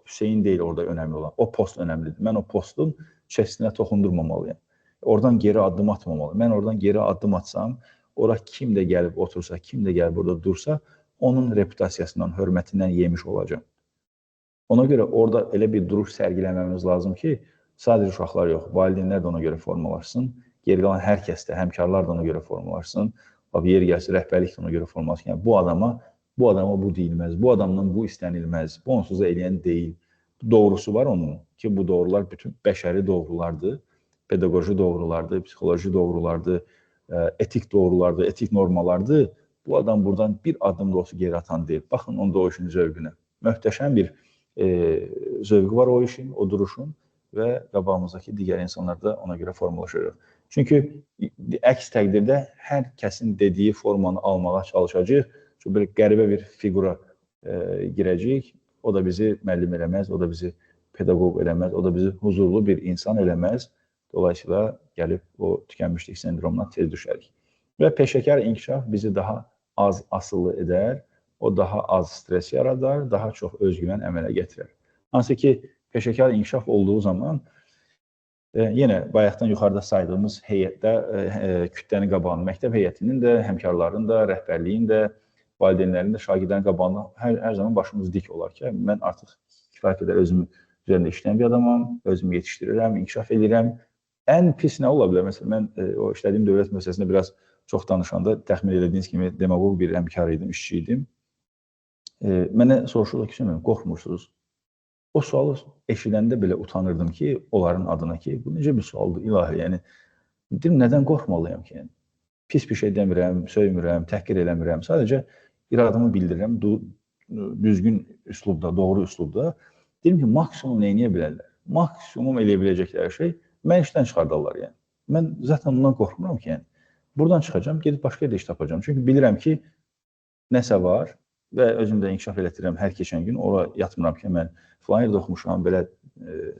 Hüseyin deyil, orada önəmli olan. O post önəmlidir. Mən o postun çəsinə toxundurmamalıyam. Oradan geri addım atmamalıyam. Mən oradan geri addım atsam, ora kim də gəlib otursa, kim də gəlib orada dursa, onun reputasiyasından, hörmətindən yemiş olacağam. Ona görə orada elə bir duruş sərgiləməmiz lazım ki, sadəcə uşaqlar yox, valideynlər də ona görə formalaşsın, geri qalan hər kəs də, həmkarlar da ona görə formalaşsın, yeri gəlsə rəhbərlik də ona görə formalaşsın. Yəni, bu adama bu deyilməz, bu adamdan bu istənilməz, bu onsuz da eləyən deyil. Doğrusu var onun ki, bu doğrular bütün bəşəri doğrulardır. Pedaqoji doğrulardır, psixoloji doğrulardır, etik doğrulardır, etik normalardır. Bu adam buradan bir adım da olsa geri atan deyil. Baxın onda o işin zövqünə. Möhtəşəm bir zövqü var o işin, o duruşun və qabağımızdakı digər insanlar da ona görə formalaşacaq. Çünki əks təqdirdə hər kəsin dediyi formanı almağa çalışacaq. Çox belə qəribə bir fiqura girəcəyik. O da bizi müəllim eləməz, o da bizi pedaqoq eləməz, o da bizi huzurlu bir insan eləməz. Dolayısıyla gəlib o tükənmişlik sendromuna tez düşərik. Və peşəkar inkişaf bizi daha az asılı edər, o daha az stres yaradar, daha çox özgüvən əmələ gətirər. Hansı ki, peşəkar inkişaf olduğu zaman yenə bayaqdan yuxarıda saydığımız heyətdə kütləni qabağında, məktəb heyətinin də, həmkarların da, rəhbərliyin də, valideynlərin də, şagirdlərin qabağında hər zaman başımız dik olar ki, mən artıq kifayət qədər özümü üzərində işləyən bir adamam, özümü yetişdirirəm, inkişaf edirəm. Ən pis nə ola bilər? Məsələn, mən o işlədiyim dövlət müəssisəsində biraz çox danışanda təxmin elədiyiniz kimi demagog bir həmkar idim, işçi idim. Mənə soruşurlar ki, qorxmursunuz? O sualı eşidəndə belə utanırdım ki, onların adına ki, bu necə bir sualdır, ilahi, yəni, deyim, nədən qorxmalıyam ki, yəni? Pis bir şey demirəm, söymürəm, təhqir eləmirəm, sadəcə iradımı bildirirəm, düzgün üslubda, doğru üslubda. Deyim ki, maksimum nə eləyə bilərlər? Maksimum eləyə biləcəkləri şey, mən işdən çıxardarlar, yəni. Mən zaten ondan qorxmuram ki, yəni. Buradan çıxacağam, gedib başqa yerdə iş tapacağam. Çünki bilirəm ki, nəsə var və özüm də inkişaf elətdirirəm hər keçən gün. Ora yatmıram ki, mən filan yerdə oxumuşam, belə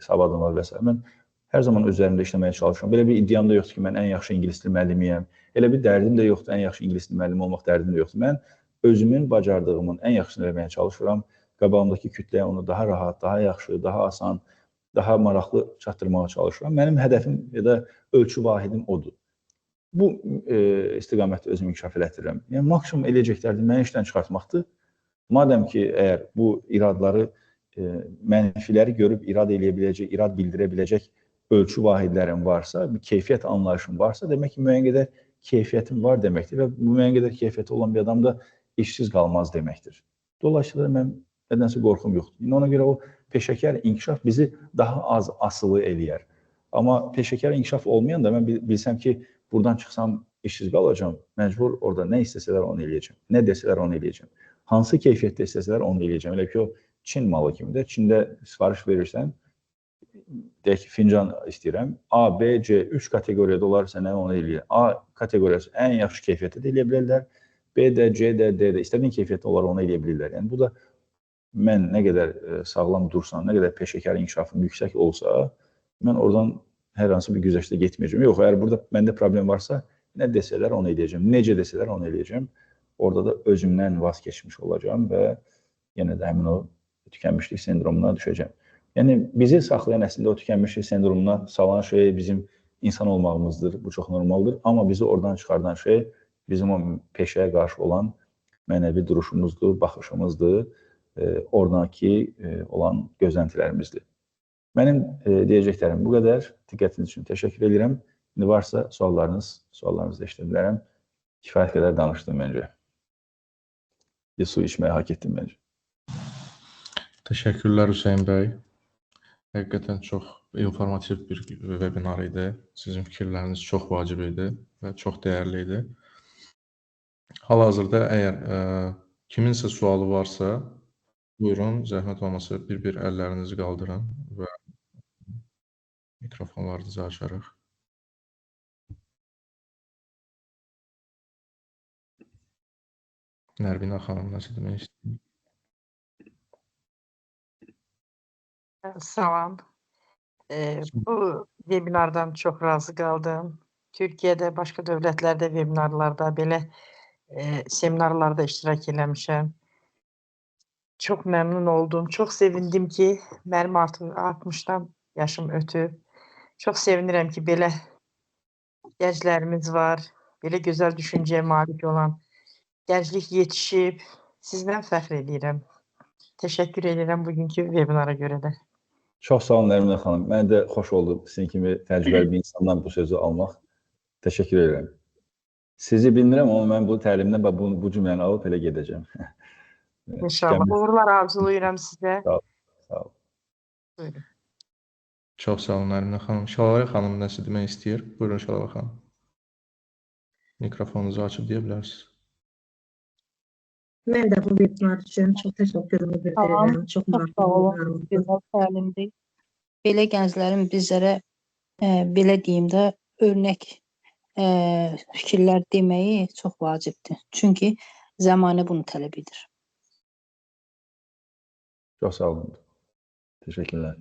savadım var və s. Mən hər zaman üzərimdə işləməyə çalışıram. Belə bir iddiam da yoxdur ki, mən ən yaxşı ingilis dili müəllimiyəm. Elə bir dərdim də yoxdur, ən yaxşı ingilis dili müəllimi olmaq dərdim də yoxdur. Mən özümün bacardığımın ən yaxşısını verməyə çalışıram. Qabağımdakı kütləyə onu daha rahat, daha yaxşı, daha asan, daha maraqlı çatdırmağa çalışıram. Mənim hədəfim ya da ölçü vahidim odur. Bu istiqamətdə özümü inkişaf elətdirirəm. Yəni, maksimum eləyəcəklərdir, məni işdən çıxartmaqdır. Madəm ki, əgər bu iradları, mənfiləri görüb irad eləyə biləcək, irad bildirə biləcək ölçü vahidlərim varsa, bir keyfiyyət anlayışım varsa, demək ki, müəyyən qədər keyfiyyətim var deməkdir və müəyyən qədər keyfiyyəti olan bir adam da işsiz qalmaz deməkdir. Dolayısıyla mən nədənsə qorxum yoxdur. İndi ona görə o peşəkar inkişaf bizi daha az asılı eləyər. Amma peşəkar inkişaf olmayan da mən bilsəm ki, buradan çıxsam işsiz qalacağam, məcbur orada nə istəsələr onu eləyəcəm, nə desələr onu eləyəcəm, hansı keyfiyyətdə istəsələr onu eləyəcəm. Elə ki, o Çin malı kimi də, Çində sifariş verirsən, deyək ki, fincan istəyirəm, A, B, C, 3 kateqoriyada olar sənə onu eləyir. A kateqoriyası ən yaxşı keyfiyyətdə də eləyə bilərlər, B də, C də, D də, istədiyin keyfiyyətdə olar onu eləyə bilirlər. Yəni, bu da mən nə qədər sağlam dursam, nə qədər peşəkar inkişafım yüksək olsa, mən oradan hər hansı bir güzəştə getməyəcəm. Yox, əgər burada məndə problem varsa, nə desələr onu eləyəcəm, necə desələr onu eləyəcəm. Orada da özümdən vaz keçmiş olacağam və yenə də həmin o tükənmişlik sendromuna düşəcəm. Yəni, bizi saxlayan əslində o tükənmişlik sendromuna salan şey bizim insan olmağımızdır, bu çox normaldır. Amma bizi oradan çıxardan şey bizim o peşəyə qarşı olan mənəvi duruşumuzdur, baxışımızdır, oradakı olan gözləntilərimizdir. Mənim deyəcəklərim bu qədər. Diqqətiniz üçün təşəkkür edirəm. İndi varsa suallarınızı eşidə bilərəm. Kifayət qədər danışdım məncə. Bir su içməyi haqq etdim məncə. Təşəkkürlər Hüseyn bəy. Həqiqətən çox informativ bir webinar idi. Sizin fikirləriniz çox vacib idi və çox dəyərli idi. Hal-hazırda əgər kiminsə sualı varsa, buyurun, zəhmət olmasa bir-bir əllərinizi qaldırın və mikrofonlarınızı açarıq. Nərvina xanım, nəsə demək istəyir? Salam. Bu webinardan çox razı qaldım. Türkiyədə, başqa dövlətlərdə webinarlarda, belə seminarlarda iştirak eləmişəm. Çox məmnun oldum. Çox sevindim ki, mənim artıq 60-dan yaşım ötüb. Çox sevinirəm ki, belə gənclərimiz var, belə gözəl düşüncəyə malik olan gənclik yetişib. Sizdən fəxr edirəm. Təşəkkür edirəm bugünkü webinara görə də. Çox sağ olun Nərminə xanım. Mənə də xoş oldu sizin kimi təcrübəli bir insandan bu sözü almaq. Təşəkkür edirəm. Sizi bilmirəm, amma mən bu təlimdən bu cümləni alıb elə gedəcəm. İnşallah. Uğurlar arzulayıram sizə. Sağ olun. Sağ olun. Buyurun. Çox sağ olun Nərminə xanım. Şəlalə xanım nəsə demək istəyir? Buyurun Şəlalə xanım. Mikrofonunuzu açıb deyə bilərsiniz. Mən də bu webinar üçün çox təşəkkürümü bildirirəm. Çox sağ olun. Gözəl təlimdir. Belə gənclərin bizlərə belə deyim də örnək fikirlər deməyi çox vacibdir. Çünki zəmanə bunu tələb edir. Çox sağ olun. Təşəkkürlər.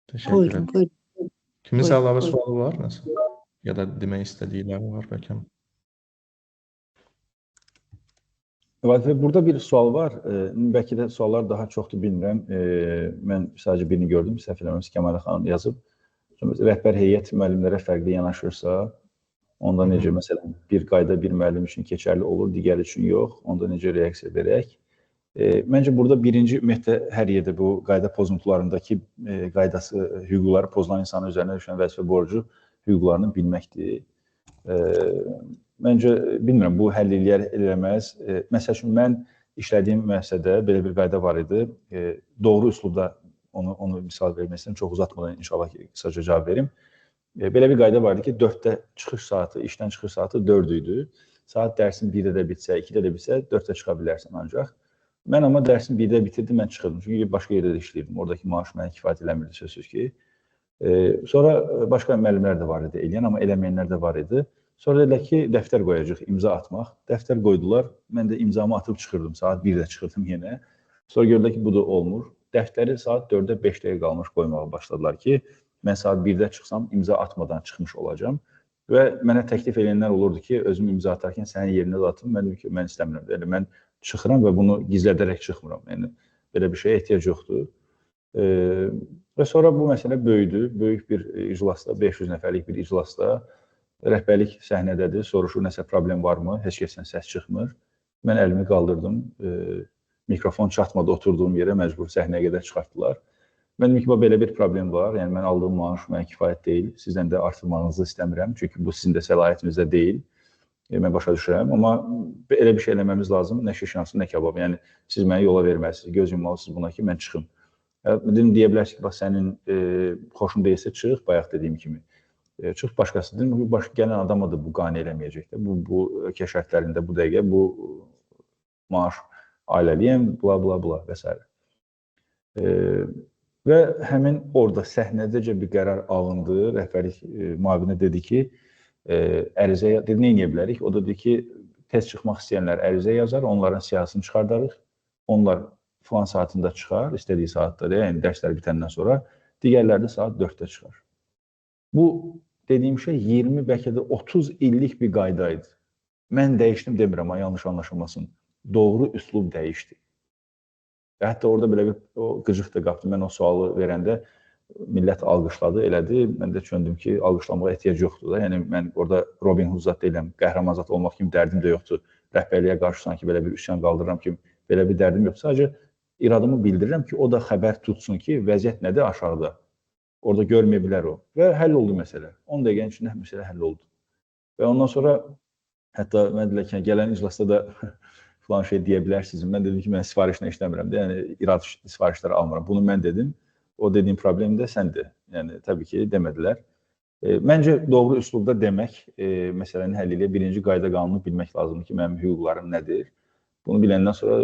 Təşəkkür ederim. Kiminsə əlavə sualı var nəsə? Ya da demək istədikləri var bəlkə? Vadife, burada bir sual var. Bəlkə də suallar daha çoxdur, bilmirəm. Mən sadəcə birini gördüm, səhv eləmirəmsə Kəmalə xanım yazıb. Rəhbər heyət müəllimlərə fərqli yanaşırsa, onda necə, məsələn, bir qayda bir müəllim üçün keçərli olur, digəri üçün yox, onda necə reaksiya verək? Məncə burada birinci, ümumiyyətlə, hər yerdə bu qayda pozuntularındakı qaydası, hüquqları pozulan insanın üzərinə düşən vəzifə borcu hüquqlarını bilməkdir. Məncə, bilmirəm, bu həll eləyər, eləməz. Məsəl üçün, mən işlədiyim müəssisədə belə bir qayda var idi. Doğru üslubda onu misal vermək istəyirəm, çox uzatmadan inşallah ki, qısaca cavab verim. Belə bir qayda var idi ki, 4-də çıxış saatı, işdən çıxış saatı 4 idi. Saat dərsin 1-də də bitsə, 2-də də bitsə, 4-də çıxa bilərsən ancaq. Mən amma dərsin 1-də bitirdim, mən çıxırdım. Çünki başqa yerdə də işləyirdim. Oradakı maaş mənə kifayət eləmirdi, sözsüz ki. Sonra başqa müəllimlər də var idi eləyən, amma eləməyənlər də var idi. Sonra dedilər ki, dəftər qoyacaq, imza atmaq. Dəftər qoydular, mən də imzamı atıb çıxırdım. Saat 1-də çıxırdım yenə. Sonra gördülər ki, bu da olmur. Dəftəri saat 4-də 5 dəqiqə qalmış qoymağa başladılar ki, mən saat 1-də çıxsam, imza atmadan çıxmış olacağam. Və mənə təklif edənlər olurdu ki, özüm imza atarkən sənin yerinə də atım. Mən dedim ki, mən istəmirəm. Yəni, mən çıxıram və bunu gizlədərək çıxmıram. Yəni, belə bir şeyə ehtiyac yoxdur. Və sonra bu məsələ böyüdü. Böyük bir iclasda, 500 nəfərlik bir iclasda rəhbərlik səhnədədir. Soruşur, nəsə problem varmı? Heç kəsdən səs çıxmır. Mən əlimi qaldırdım. Mikrofon çatmadı oturduğum yerə, məcbur səhnəyə qədər çıxartdılar. Mən dedim ki, belə bir problem var. Yəni, mən aldığım maaş mənə kifayət deyil. Sizdən də artırmağınızı istəmirəm. Çünki bu sizin də səlahiyyətinizdə deyil. Mən başa düşürəm. Amma elə bir şey eləməmiz lazım. Nə şiş yansın, nə kebab. Yəni, siz məni yola verməlisiniz. Göz yummalısınız buna ki, mən çıxım. Dedim, deyə bilərsiniz ki, bax, sənin xoşun deyilsə çıx, bayaq dediyim kimi. Çıx başqası. Dedim, başqa gələn adama da bu qane eləməyəcək də. Bu ölkə şərtlərində bu dəqiqə bu maaş ailəliyəm, bla, bla, bla və s. Və həmin orada səhnədəcə bir qərar alındı. Rəhbərlik müavini dedi ki, ərizə, dedi, nə edə bilərik? O da dedi ki, tez çıxmaq istəyənlər ərizə yazar, onların siyahısını çıxardarıq. Onlar filan saatında çıxar, istədiyi saatda, yəni dərslər bitəndən sonra, digərləri də saat 4-də çıxar. Bu dediyim şey 20, bəlkə də 30 illik bir qayda idi. Mən dəyişdim demirəm, yanlış anlaşılmasın. Doğru üslub dəyişdi. Və hətta orada belə bir o qıcıq da qapdı. Mən o sualı verəndə millət alqışladı, elədi. Mən də çöndüm ki, alqışlamağa ehtiyac yoxdur da. Yəni, mən orada Robin Hood zat deyiləm, qəhrəman zat olmaq kimi dərdim də yoxdur. Rəhbərliyə qarşı sanki belə bir üsyan qaldırıram ki, belə bir dərdim yoxdur. Sadəcə iradımı bildirirəm ki, o da xəbər tutsun ki, vəziyyət nədir aşağıda. Orada görməyə bilər o. Və həll oldu məsələ. 10 dəqiqənin içində məsələ həll oldu. Və ondan sonra, hətta mən dedilər ki, gələn iclasda da filan şey deyə bilərsiniz. Mən dedim ki, mən sifarişlə işləmirəm. Yəni, irad sifarişləri almıram. Bunu mən dedim. O dediyim problem də səndir. Yəni, təbii ki, demədilər. Məncə, doğru üslubda demək, məsələnin həlli ilə birinci qayda qanunu bilmək lazımdır ki, mənim hüquqlarım nədir? Bunu biləndən sonra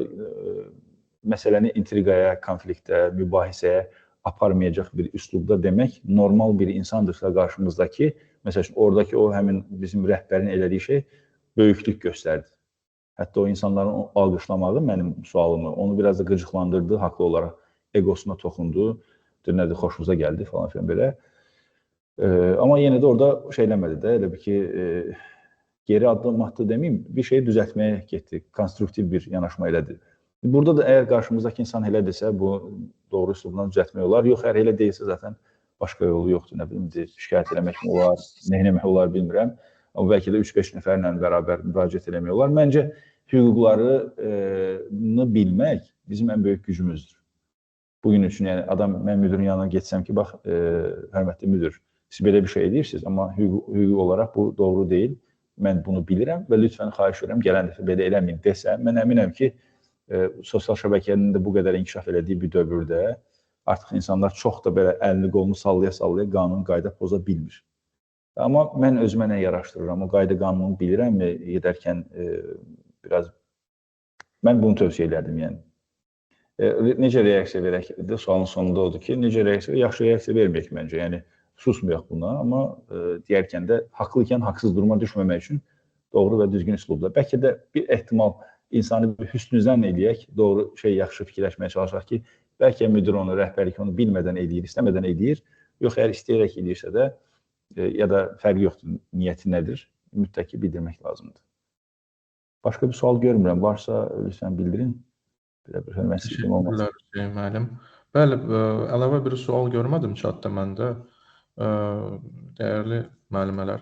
məsələni intriqaya, konfliktə, mübahisəyə aparmayacaq bir üslubda demək normal bir insandırsa qarşımızdakı, məsəl üçün, oradakı o həmin bizim rəhbərin elədiyi şey böyüklük göstərdi. Hətta o insanların alqışlamağı mənim sualımı, onu biraz da qıcıqlandırdı, haqlı olaraq egosuna toxundu, nədir, xoşumuza gəldi falan filan belə. Amma yenə də orada şey eləmədi də, elə bir ki, geri addım atdı deməyim, bir şeyi düzəltməyə getdi, konstruktiv bir yanaşma elədi. Burada da əgər qarşımızdakı insan elə desə, bu doğru üslubdan düzəltmək olar. Yox, əgər elə deyilsə zaten başqa yolu yoxdur, nə bilim, şikayət eləmək mi olar, nə eləmək olar bilmirəm. Amma bəlkə də 3-5 nəfərlə bərabər müraciət eləmək olar. Məncə, hüquqlarını bilmək bizim ən böyük gücümüzdür. Bugün üçün, yəni adam, mən müdürün yanına getsəm ki, bax, hörmətli müdür, siz belə bir şey edirsiniz, amma hüquq olaraq bu doğru deyil. Mən bunu bilirəm və lütfən xahiş edirəm, gələn dəfə belə eləməyin desəm, mən əminəm ki, Sosial şəbəkənin də bu qədər inkişaf elədiyi bir dövrdə artıq insanlar çox da belə əlini qolunu sallaya-sallaya qanun qayda poza bilmir. Amma mən özümə nə yaraşdırıram, o qayda qanunu bilirəmmi gedərkən biraz mən bunu tövsiyə edərdim yəni. Necə reaksiya verək? Sualın sonunda odur ki, necə reaksiya verək? Yaxşı reaksiya verməyək məncə. Yəni susmayaq buna, amma deyərkən də haqlı ikən haqsız duruma düşməmək üçün doğru və düzgün üslubda. Bəlkə də bir ehtimal insanı bir hüsnü zənn eləyək, doğru şey yaxşı fikirləşməyə çalışaq ki, bəlkə müdir onu, rəhbərlik onu bilmədən eləyir, istəmədən eləyir. Yox, əgər istəyərək eləyirsə də ya da fərqi yoxdur, niyyəti nədir, mütləq ki, bildirmək lazımdır. Başqa bir sual görmürəm. Varsa, lütfən bildirin. Belə bir hörmətsizliyim olmasın. Təşəkkürlər, Hüseyn müəllim. Bəli, əlavə bir sual görmədim chatda məndə. Dəyərli müəllimələr,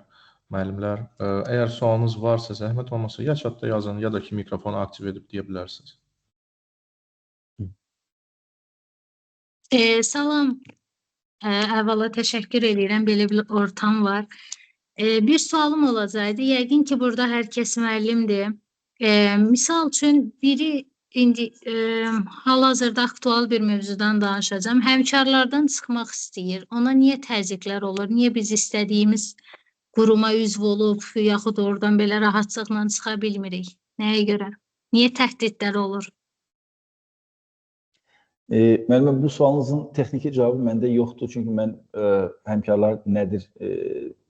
müəllimlər, əgər sualınız varsa, zəhmət olmasa ya chatda yazın, ya da ki, mikrofonu aktiv edib deyə bilərsiniz. Salam. Əvvəla təşəkkür edirəm. Belə bir ortam var. Bir sualım olacaqdı. Yəqin ki, burada hər kəs müəllimdir. Misal üçün, biri indi hal-hazırda aktual bir mövzudan danışacağam. Həmkarlardan çıxmaq istəyir. Ona niyə təzyiqlər olur? Niyə biz istədiyimiz quruma üzv olub, yaxud oradan belə rahatlıqla çıxa bilmirik? Nəyə görə? Niyə təhdidlər olur? Müəllimə, bu sualınızın texniki cavabı məndə yoxdur. Çünki mən həmkarlar nədir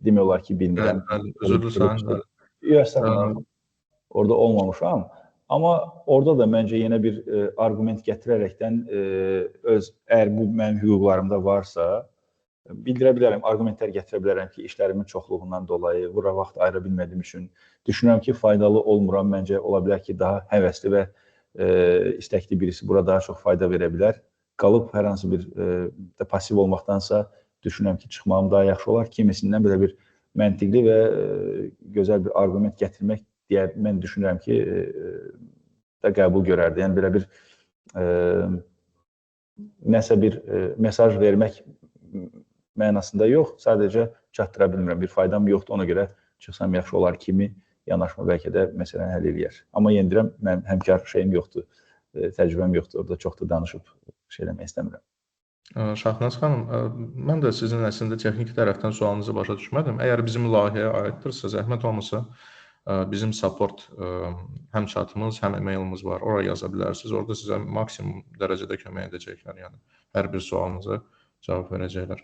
demək olar ki, bilmirəm. Bəli, üzr istəyirəm. Yox, estağfurullah. Orada olmamışam. Amma orada da məncə yenə bir arqument gətirərəkdən öz, əgər bu mənim hüquqlarımda varsa, bildirə bilərəm, arqumentlər gətirə bilərəm ki, işlərimin çoxluğundan dolayı, bura vaxt ayıra bilmədiyim üçün düşünürəm ki, faydalı olmuram. Məncə ola bilər ki, daha həvəsli və istəkli birisi bura daha çox fayda verə bilər. Qalıb hər hansı bir də pasiv olmaqdansa düşünürəm ki, çıxmağım daha yaxşı olar. Kimisindən belə bir məntiqli və gözəl bir arqument gətirmək deyə mən düşünürəm ki, də qəbul görərdi. Yəni belə bir nəsə bir mesaj vermək mənasında yox, sadəcə çatdıra bilmirəm, bir faydam yoxdur, ona görə çıxsam yaxşı olar kimi yanaşma bəlkə də məsələni həll eləyər. Amma yenə deyirəm, mənim həmkar şeyim yoxdur, təcrübəm yoxdur, orada çox da danışıb şey eləmək istəmirəm. Şahnaz xanım, mən də sizin əslində texniki tərəfdən sualınızı başa düşmədim. Əgər bizim layihəyə aiddirsə, zəhmət olmasa bizim support həm chatımız, həm e-mailimiz var, oraya yaza bilərsiniz. Orada sizə maksimum dərəcədə kömək edəcəklər, yəni hər bir sualınıza cavab verəcəklər.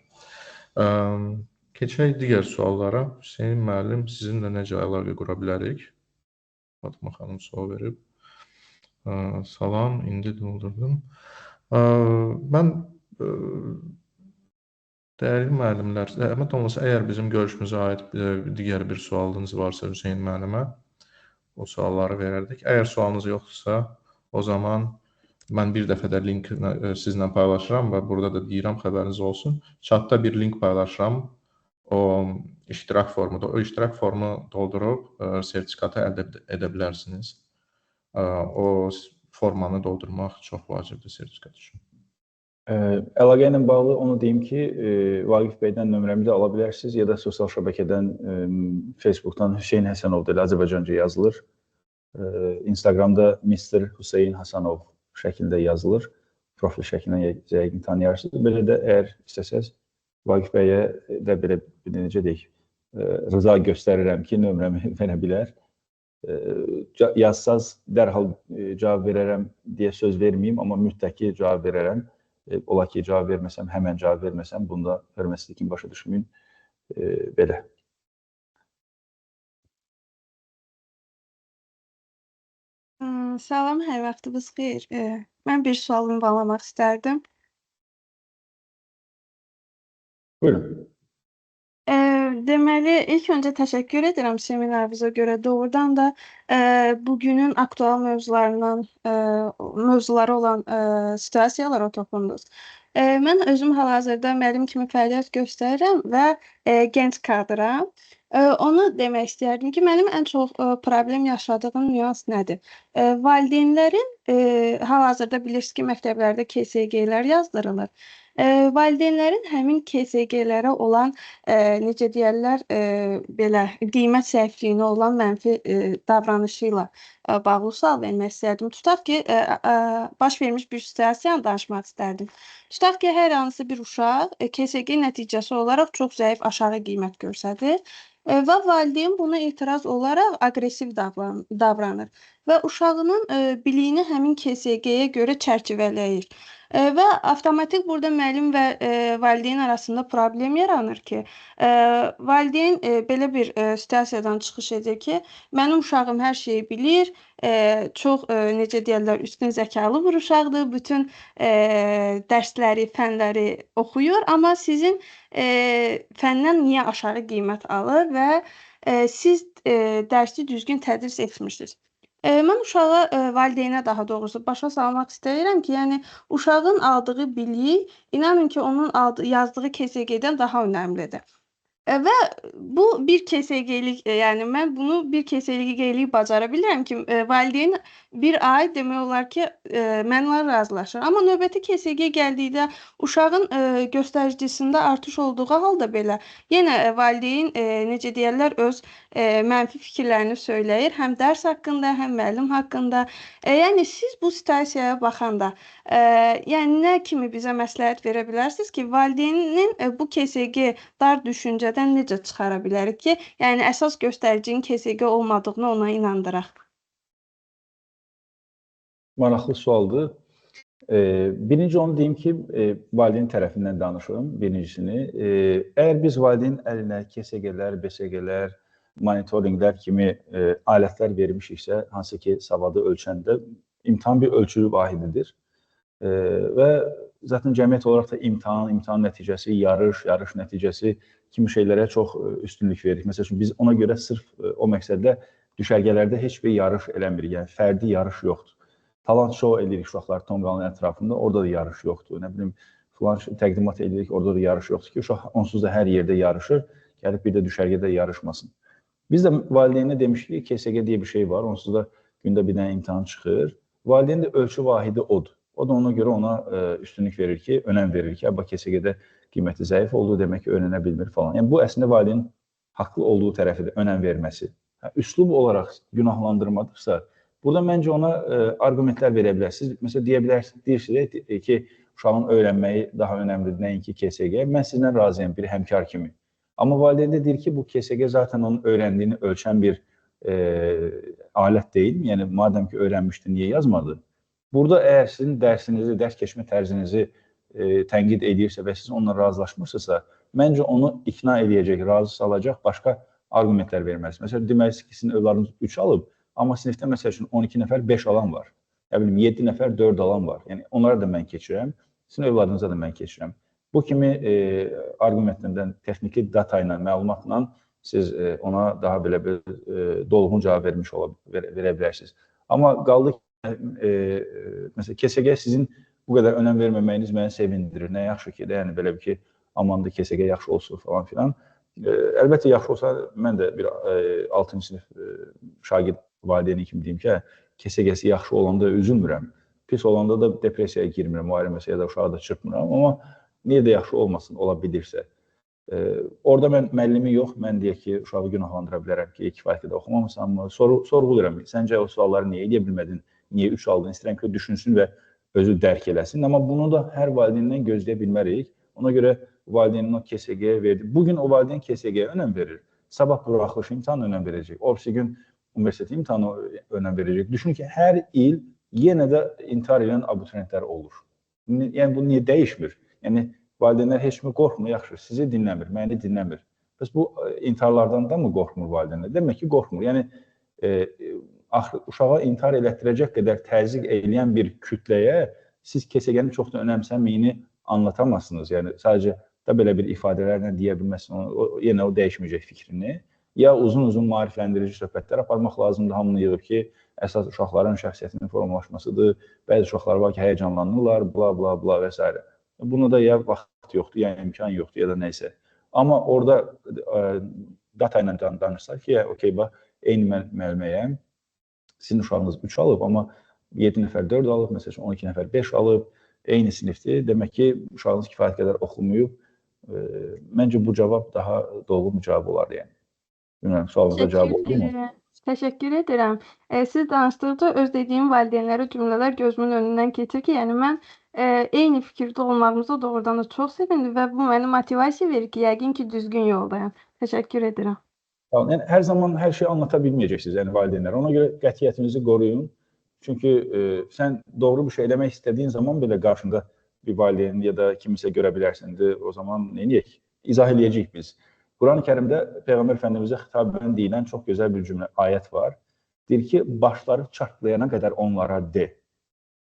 Keçək digər suallara. Hüseyn müəllim, sizinlə necə əlaqə qura bilərik? Fatma xanım sual verib. Salam, indi doldurdum. Mən dəyərli müəllimlər, zəhmət olmasa, əgər bizim görüşümüzə aid digər bir sualınız varsa Hüseyn müəllimə, o sualları verərdik. Əgər sualınız yoxdursa, o zaman mən bir dəfə də link sizinlə paylaşıram və burada da deyirəm, xəbəriniz olsun. Chatda bir link paylaşıram, o iştirak formudur. O iştirak formu doldurub sertifikatı əldə edə bilərsiniz. O formanı doldurmaq çox vacibdir sertifikat üçün. Əlaqə ilə bağlı onu deyim ki, Vaqif bəydən nömrəmi də ala bilərsiniz ya da sosial şəbəkədən, Facebookdan Hüseyn Həsənov deyə Azərbaycanca yazılır. Instagramda Mr. Hüseyn Hasanov şəklində yazılır. Profil şəklindən yəqin tanıyarsınız. Belə də əgər istəsəz Vaqif bəyə də belə necə deyək, rıza göstərirəm ki, nömrəmi verə bilər. Yazsaz dərhal cavab verərəm deyə söz verməyim, amma mütləq ki, cavab verərəm. Ola ki, cavab verməsəm, həmən cavab verməsəm, bunda hörmətsizlik kimi başa düşməyin. Belə. Salam, hər vaxtınız xeyir. Mən bir sual ünvanlamaq istərdim. Buyurun. Deməli, ilk öncə təşəkkür edirəm seminarınıza görə. Doğrudan da bugünün aktual mövzularından mövzuları olan situasiyalara toxundunuz. Mən özüm hal-hazırda müəllim kimi fəaliyyət göstərirəm və gənc kadram. Onu demək istəyərdim ki, mənim ən çox problem yaşadığım nüans nədir? Valideynlərin hal-hazırda bilirsiniz ki, məktəblərdə KSG-lər yazdırılır. Valideynlərin həmin KSG-lərə olan, necə deyərlər, belə qiymət zəifliyinə olan mənfi davranışları davranışı ilə bağlı sual vermək istərdim. Tutaq ki, baş vermiş bir situasiyanı danışmaq istərdim. Tutaq ki, hər hansı bir uşaq KSG nəticəsi olaraq çox zəif aşağı qiymət göstərir və valideyn buna etiraz olaraq aqressiv davranır və uşağının biliyini həmin KSG-yə görə çərçivələyir. Və avtomatik burada müəllim və valideyn arasında problem yaranır ki, valideyn belə bir situasiyadan çıxış edir ki, mənim uşağım hər şeyi bilir, çox necə deyirlər, üstün zəkalı bir uşaqdır, bütün dərsləri, fənləri oxuyur, amma sizin fəndən niyə aşağı qiymət alır və siz dərsi düzgün tədris etmirsiniz. Mən uşağa, valideynə daha doğrusu başa salmaq istəyirəm ki, yəni uşağın aldığı bilik, inanın ki, onun yazdığı KSG-dən daha önəmlidir. Və bu bir KSG-lik, yəni mən bunu bir KSG-lik bacara bilirəm ki, valideyn bir ay demək olar ki, mənimlə razılaşır. Amma növbəti KSG gəldikdə uşağın göstəricisində artış olduğu halda belə yenə valideyn necə deyərlər, öz mənfi fikirlərini söyləyir, həm dərs haqqında, həm müəllim haqqında. Yəni siz bu situasiyaya baxanda, yəni nə kimi bizə məsləhət verə bilərsiniz ki, valideynin bu KSG dar düşüncədən necə çıxara bilərik ki, yəni əsas göstəricinin KSG olmadığını ona inandıraq? Maraqlı sualdır. Birinci onu deyim ki, valideyn tərəfindən danışım birincisini. Əgər biz valideyn əlinə KSG-lər, BSG-lər, monitorinqlər kimi alətlər vermişiksə, hansı ki savadı ölçəndə imtahan bir ölçü vahididir. Və zaten cəmiyyət olaraq da imtahan, imtahan nəticəsi, yarış, yarış nəticəsi kimi şeylərə çox üstünlük veririk. Məsəl üçün, biz ona görə sırf o məqsədlə düşərgələrdə heç bir yarış eləmirik. Yəni, fərdi yarış yoxdur. Talant şou edirik uşaqlar Tonqalın ətrafında, orada da yarış yoxdur. Nə bilim, filan təqdimat edirik, orada da yarış yoxdur ki, uşaq onsuz da hər yerdə yarışır, gəlib bir də düşərgədə yarışmasın. Biz də valideynə demişik ki, KSG deyə bir şey var, onsuz da gündə bir dənə imtahan çıxır. Valideyn də ölçü vahidi odur. O da ona görə ona üstünlük verir ki, önəm verir ki, bax KSG-də qiyməti zəif oldu, demək ki, öyrənə bilmir falan. Yəni, bu əslində valideynin haqlı olduğu tərəfidir, önəm verməsi. Üslub olaraq günahlandırmadırsa, burada məncə ona argumentlər verə bilərsiniz. Məsələn, deyə bilərsiniz, deyirsiniz ki, uşağın öyrənməyi daha önəmlidir, nəinki KSG. Mən sizdən razıyam bir həmkar kimi. Amma valideyn də deyir ki, bu KSG zaten onun öyrəndiyini ölçən bir alət deyil. Yəni, madəm ki, öyrənmişdi, niyə yazmadı? Burada əgər sizin dərsinizi, dərs keçmə tərzinizi tənqid edirsə və siz onunla razılaşmırsınızsa, məncə onu ikna edəcək, razı salacaq başqa argumentlər verməlisiniz. Məsələn, deməlisiniz ki, sizin övladınız 3 alıb, amma sinifdə məsəl üçün 12 nəfər 5 alan var. Nə bilim, 7 nəfər 4 alan var. Yəni, onlara da mən keçirəm, sizin övladınıza da mən keçirəm. Bu kimi argumentlərdən, texniki data ilə, məlumatla siz ona daha belə bir dolğun cavab vermiş verə bilərsiniz. Amma qaldı ki, məsələn, KSG sizin bu qədər önəm verməməyiniz məni sevindirir. Nə yaxşı ki, də, yəni belə bir ki, amandır KSG yaxşı olsun falan filan. Əlbəttə yaxşı olsa, mən də bir 6-cı sinif şagird valideyni kimi deyim ki, KSG-si yaxşı olanda üzülmürəm. Pis olanda da depressiyaya girmirəm, o ayrı məsələ, ya da uşağı da çırpmıram. Amma niyə də yaxşı olmasın, ola bilirsə. Orada mən müəllimi yox, mən deyək ki, uşağı günahlandıra bilərəm ki, kifayət qədər oxumamısanmı? Sorğuluram, səncə o sualları niyə edə bilmədin, niyə 3 aldın? İstəyirəm ki, düşünsün və özü dərk eləsin. Amma bunu da hər valideyndən gözləyə bilmərik. Ona görə valideynin o KSG-yə verdi. Bugün o valideyn KSG-yə önəm verir. Sabah buraxılış imtahanı önəm verəcək. O birisi gün universitet imtahanı önəm verəcək. Düşün ki, hər il yenə də intihar edən abituriyentlər olur. Yəni, bu niyə dəyişmir? Yəni, valideynlər heç mi qorxmur? Yaxşı, sizi dinləmir, məni dinləmir. Bəs bu intiharlardan da mı qorxmur valideynlər? Demək ki, qorxmur. Yəni, uşağa intihar elətdirəcək qədər təzyiq eləyən bir kütləyə siz KSG-nin çox da önəmsənməyini anlatamazsınız. Yəni, sadəcə da belə bir ifadələrlə deyə bilməzsiniz, yenə o dəyişməyəcək fikrini. Ya uzun-uzun maarifləndirici söhbətlər aparmaq lazımdır, hamını yığıb ki, əsas uşaqların şəxsiyyətinin formalaşmasıdır, bəzi uşaqlar var ki, həyəcanlanırlar, bla, bla, bla və s. Buna da ya vaxt yoxdur, ya imkan yoxdur, ya da nəysə. Amma orada data ilə danışsaq ki, okey, bax, eyni müəlliməyəm, sizin uşağınız 3 alıb, amma 7 nəfər 4 alıb, məsəl üçün 12 nəfər 5 alıb, eyni sinifdir. Demək ki, uşağınız kifayət qədər oxumayıb. Məncə bu cavab daha dolğun bir cavab olardı, yəni. Bilmirəm, sualınıza cavab oldu mu? Təşəkkür edirəm. Siz danışdıqca öz dediyim valideynlərə cümlələr gözümün önündən keçir ki, yəni mən eyni fikirdə olmağımıza doğrudan da çox sevindim və bu mənə motivasiya verir ki, yəqin ki, düzgün yoldayam. Təşəkkür edirəm. Yəni hər zaman hər şeyi anlata bilməyəcəksiniz, yəni valideynlərə. Ona görə qətiyyətinizi qoruyun. Çünki sən doğru bir şey eləmək istədiyin zaman belə qarşında bir valideyn ya da kimisə görə bilərsən. O zaman nə edək? İzah eləyəcəyik biz. Quran-ı Kərimdə Peyğəmbər Əfəndimizə xitabən deyilən çox gözəl bir cümlə, ayət var. Deyir ki, başları çatlayana qədər onlara de.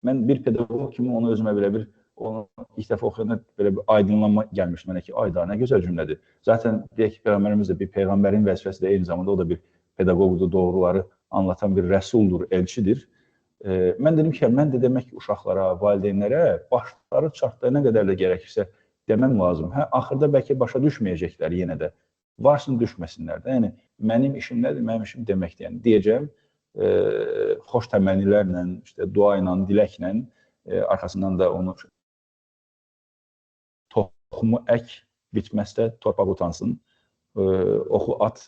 Mən bir pedaqoq kimi onu özümə belə bir, onu ilk dəfə oxuyanda belə bir aydınlanma gəlmişdi mənə ki, ayda nə gözəl cümlədir. Zaten deyək ki, Peyğəmbərimiz də bir peyğəmbərin vəzifəsi də eyni zamanda o da bir pedaqoqdur, doğruları anlatan bir rəsuldur, elçidir. Mən dedim ki, mən də demək ki, uşaqlara, valideynlərə başları çatlayana qədər də gərəkirsə deməm lazım. Hə, axırda bəlkə başa düşməyəcəklər yenə də. Varsın düşməsinlər də. Yəni, mənim işim nədir? Mənim işim deməkdir. Yəni, deyəcəm, xoş təmənnilərlə, işte, dua ilə, diləklə, arxasından da onu toxumu ək, bitməzsə torpaq utansın, oxu at,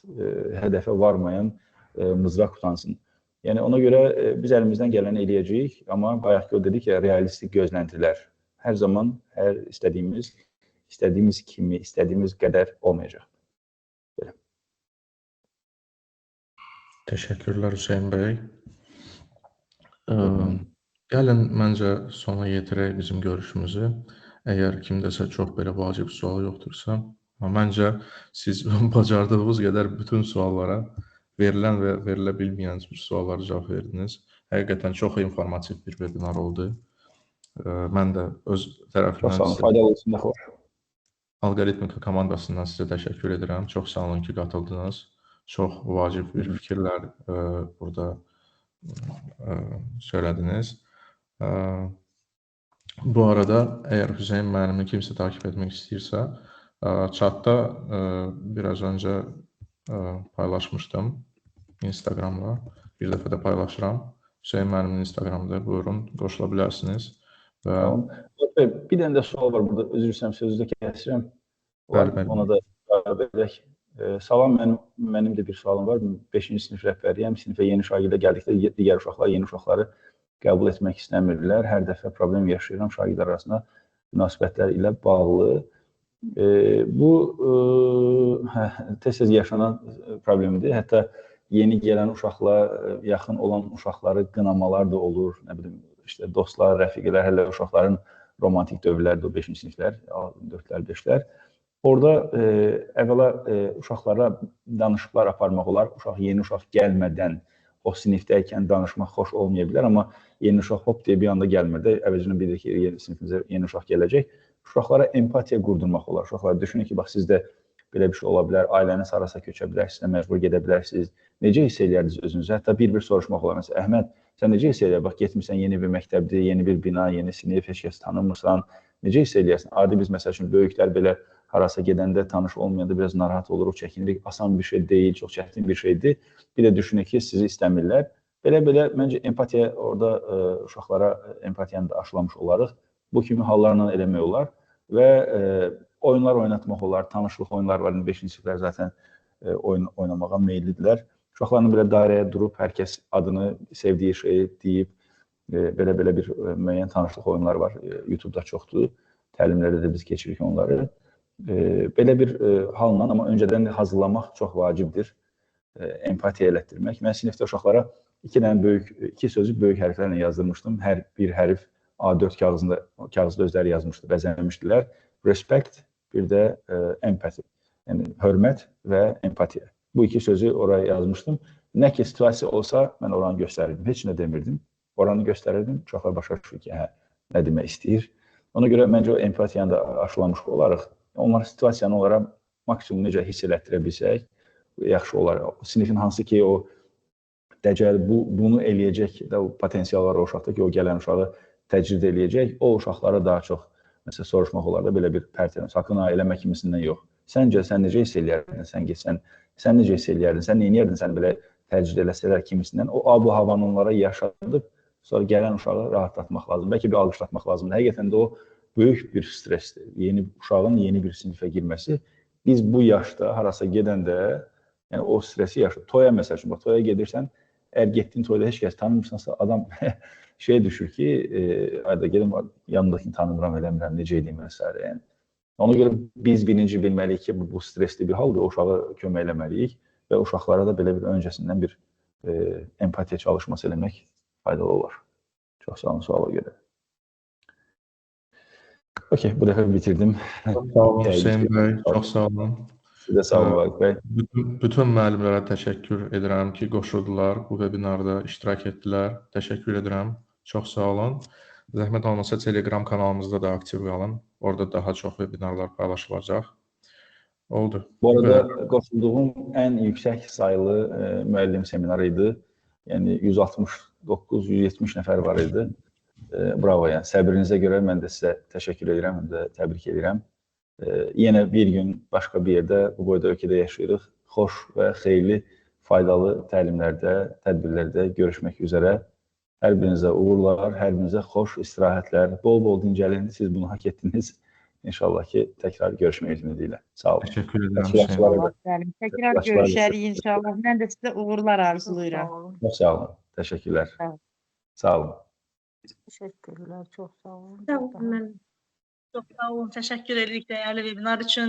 hədəfə varmayan mızraq utansın. Yəni, ona görə biz əlimizdən gələni eləyəcəyik, amma bayaq ki, o dedik ya, realistik gözləntilər. Hər zaman, hər istədiyimiz, istədiyimiz kimi, istədiyimiz qədər olmayacaq. Belə. Təşəkkürlər Hüseyn bəy. Gəlin, məncə sona yetirək bizim görüşümüzü. Əgər kimdəsə çox belə vacib sual yoxdursa, amma məncə siz bacardığınız qədər bütün suallara, verilən və verilə bilməyən bir suallara cavab verdiniz. Həqiqətən çox informativ bir webinar oldu. Mən də öz tərəfimdən Çox sağ olun, faydalı olsun, nə xoş. Alqoritmika komandasından sizə təşəkkür edirəm. Çox sağ olun ki, qatıldınız. Çox vacib bir fikirlər burada söylədiniz. Bu arada, əgər Hüseyn müəllimi kimsə takip etmək istəyirsə, chatda biraz öncə paylaşmışdım Instagramla. Bir dəfə də paylaşıram. Hüseyn müəllimin Instagramda, buyurun, qoşula bilərsiniz. Və... Tamam. Bir dənə də sual var burada, üzr istəyirəm, sözü də kəsirəm. Bəli, bəli. Ona da cavab edək. Salam, mənim də bir sualım var. 5-ci sinif rəhbəriyəm. Sinifə yeni şagirdə gəldikdə digər uşaqlar yeni uşaqları qəbul etmək istəmirlər. Hər dəfə problem yaşayıram şagirdlər arasında münasibətlər ilə bağlı. Bu tez-tez yaşanan problemdir. Hətta yeni gələn uşaqla yaxın olan uşaqları qınamalar da olur. Nə bilim, işte dostlar, rəfiqələr, hələ uşaqların romantik dövrlərdir o 5-ci siniflər, 4-lər, 5-lər. Orada əvvəla uşaqlara danışıqlar aparmaq olar. Uşaq, yeni uşaq gəlmədən o sinifdəykən danışmaq xoş olmaya bilər, amma yeni uşaq hop deyə bir anda gəlmir də. Əvvəlcədən bilir ki, yeni sinifimizə yeni uşaq gələcək. Uşaqlara empatiya qurdurmaq olar. Uşaqlar düşünün ki, bax sizdə belə bir şey ola bilər, ailəniz harasa köçə bilər, sizə məcbur gedə bilərsiniz. Necə hiss eləyərdiniz özünüzü? Hətta bir-bir soruşmaq olar. Məsələn, Əhməd, sən necə hiss eləyər? Bax, getmirsən yeni bir məktəbdir, yeni bir bina, yeni sinif, heç kəs tanımırsan. Necə hiss eləyərsən? Adi biz, məsəl üçün, böyüklər belə harasa gedəndə, tanış olmayanda biraz narahat oluruq, çəkinirik. Asan bir şey deyil, çox çətin bir şeydir. Bir də düşünün ki, sizi istəmirlər. Belə-belə, məncə, empatiya orada uşaqlara empatiyanı da aşılamış olarıq. Bu kimi hallarla eləmək olar və oyunlar oynatmaq olar, tanışlıq oyunlar var. 5-ci siniflər zaten oyun oynamağa meyillidirlər. Uşaqlarla belə dairəyə durub, hər kəs adını, sevdiyi şeyi deyib, belə-belə bir müəyyən tanışlıq oyunları var. YouTube-da çoxdur, təlimlərdə də biz keçirik onları. Belə bir halla, amma öncədən hazırlamaq çox vacibdir, empatiya elətdirmək. Mən sinifdə uşaqlara iki sözü böyük hərflərlə yazdırmışdım. Hər bir hərf A4 kağızda özləri yazmışdı, bəzənmişdilər. Respect, bir də empathy, yəni hörmət və empatiya. Bu iki sözü oraya yazmışdım. Nə ki situasiya olsa, mən oranı göstərirdim. Heç nə demirdim. Oranı göstərirdim. Uşaqlar başa düşür ki, hə, nə demək istəyir. Ona görə məncə o empatiyanı da aşılamış olarıq. Onlar situasiyanı onlara maksimum necə hiss elətdirə bilsək, yaxşı olar. Sinifin hansı ki, o dəcəl bunu eləyəcək də o potensial var o uşaqda ki, o gələn uşağı təcrid eləyəcək. O uşaqlara daha çox məsələn, soruşmaq olar da belə bir pərtə, sakın ha eləmə kimisindən yox. Səncə, sən necə hiss eləyərdin, sən getsən, sən necə hiss eləyərdin, sən neyniyərdin, sən belə təcrid eləsələr kimisindən, o abu havanı onlara yaşadıb, sonra gələn uşağı rahatlatmaq lazım, bəlkə bir alqışlatmaq lazımdır. Həqiqətən də o böyük bir stressdir. Yeni uşağın yeni bir sinifə girməsi. Biz bu yaşda harasa gedəndə Yəni o stresi yaşa. Toya məsəl üçün, bax toya gedirsən, əgər getdin toyda heç kəs tanımırsansa, adam şey düşür ki, ayda gedim yanındakını tanımıram, eləmirəm, necə edeyim və s. Yəni ona görə biz birinci bilməliyik ki, bu stresli bir haldır, o uşağa kömək eləməliyik və uşaqlara da belə bir öncəsindən bir empatiya çalışması eləmək faydalı olar. Çox sağ olun suala görə. Okey, bu dəfə bitirdim. Çox sağ olun Hüseyn bəy, çox sağ olun. Sizə sağ olun Vaqif bəy. Bütün müəllimlərə təşəkkür edirəm ki, qoşuldular, bu webinarda iştirak etdilər. Təşəkkür edirəm. Çox sağ olun. Zəhmət olmasa Telegram kanalımızda da aktiv qalın. Orada daha çox webinarlar paylaşılacaq. Oldu. Bu arada qoşulduğum ən yüksək saylı müəllim seminarı idi. Yəni 169-170 nəfər var idi. Bravo, yəni səbrinizə görə mən də sizə təşəkkür edirəm, həm də təbrik edirəm. Yenə bir gün başqa bir yerdə, bu boyda ölkədə yaşayırıq. Xoş və xeyirli, faydalı təlimlərdə, tədbirlərdə görüşmək üzrə. Hər birinizə uğurlar, hər birinizə xoş istirahətlər, bol-bol dincəlin. Siz bunu haqq etdiniz. İnşallah ki, təkrar görüşmək ümidi ilə. Sağ olun. Təşəkkür edirəm. Təkrar görüşərik inşallah. Mən də sizə uğurlar arzulayıram. Çox sağ olun. Təşəkkürlər. Sağ olun. Təşəkkürlər, çox sağ olun. Sağ olun. Çox sağ olun. Təşəkkür edirik dəyərli webinar üçün.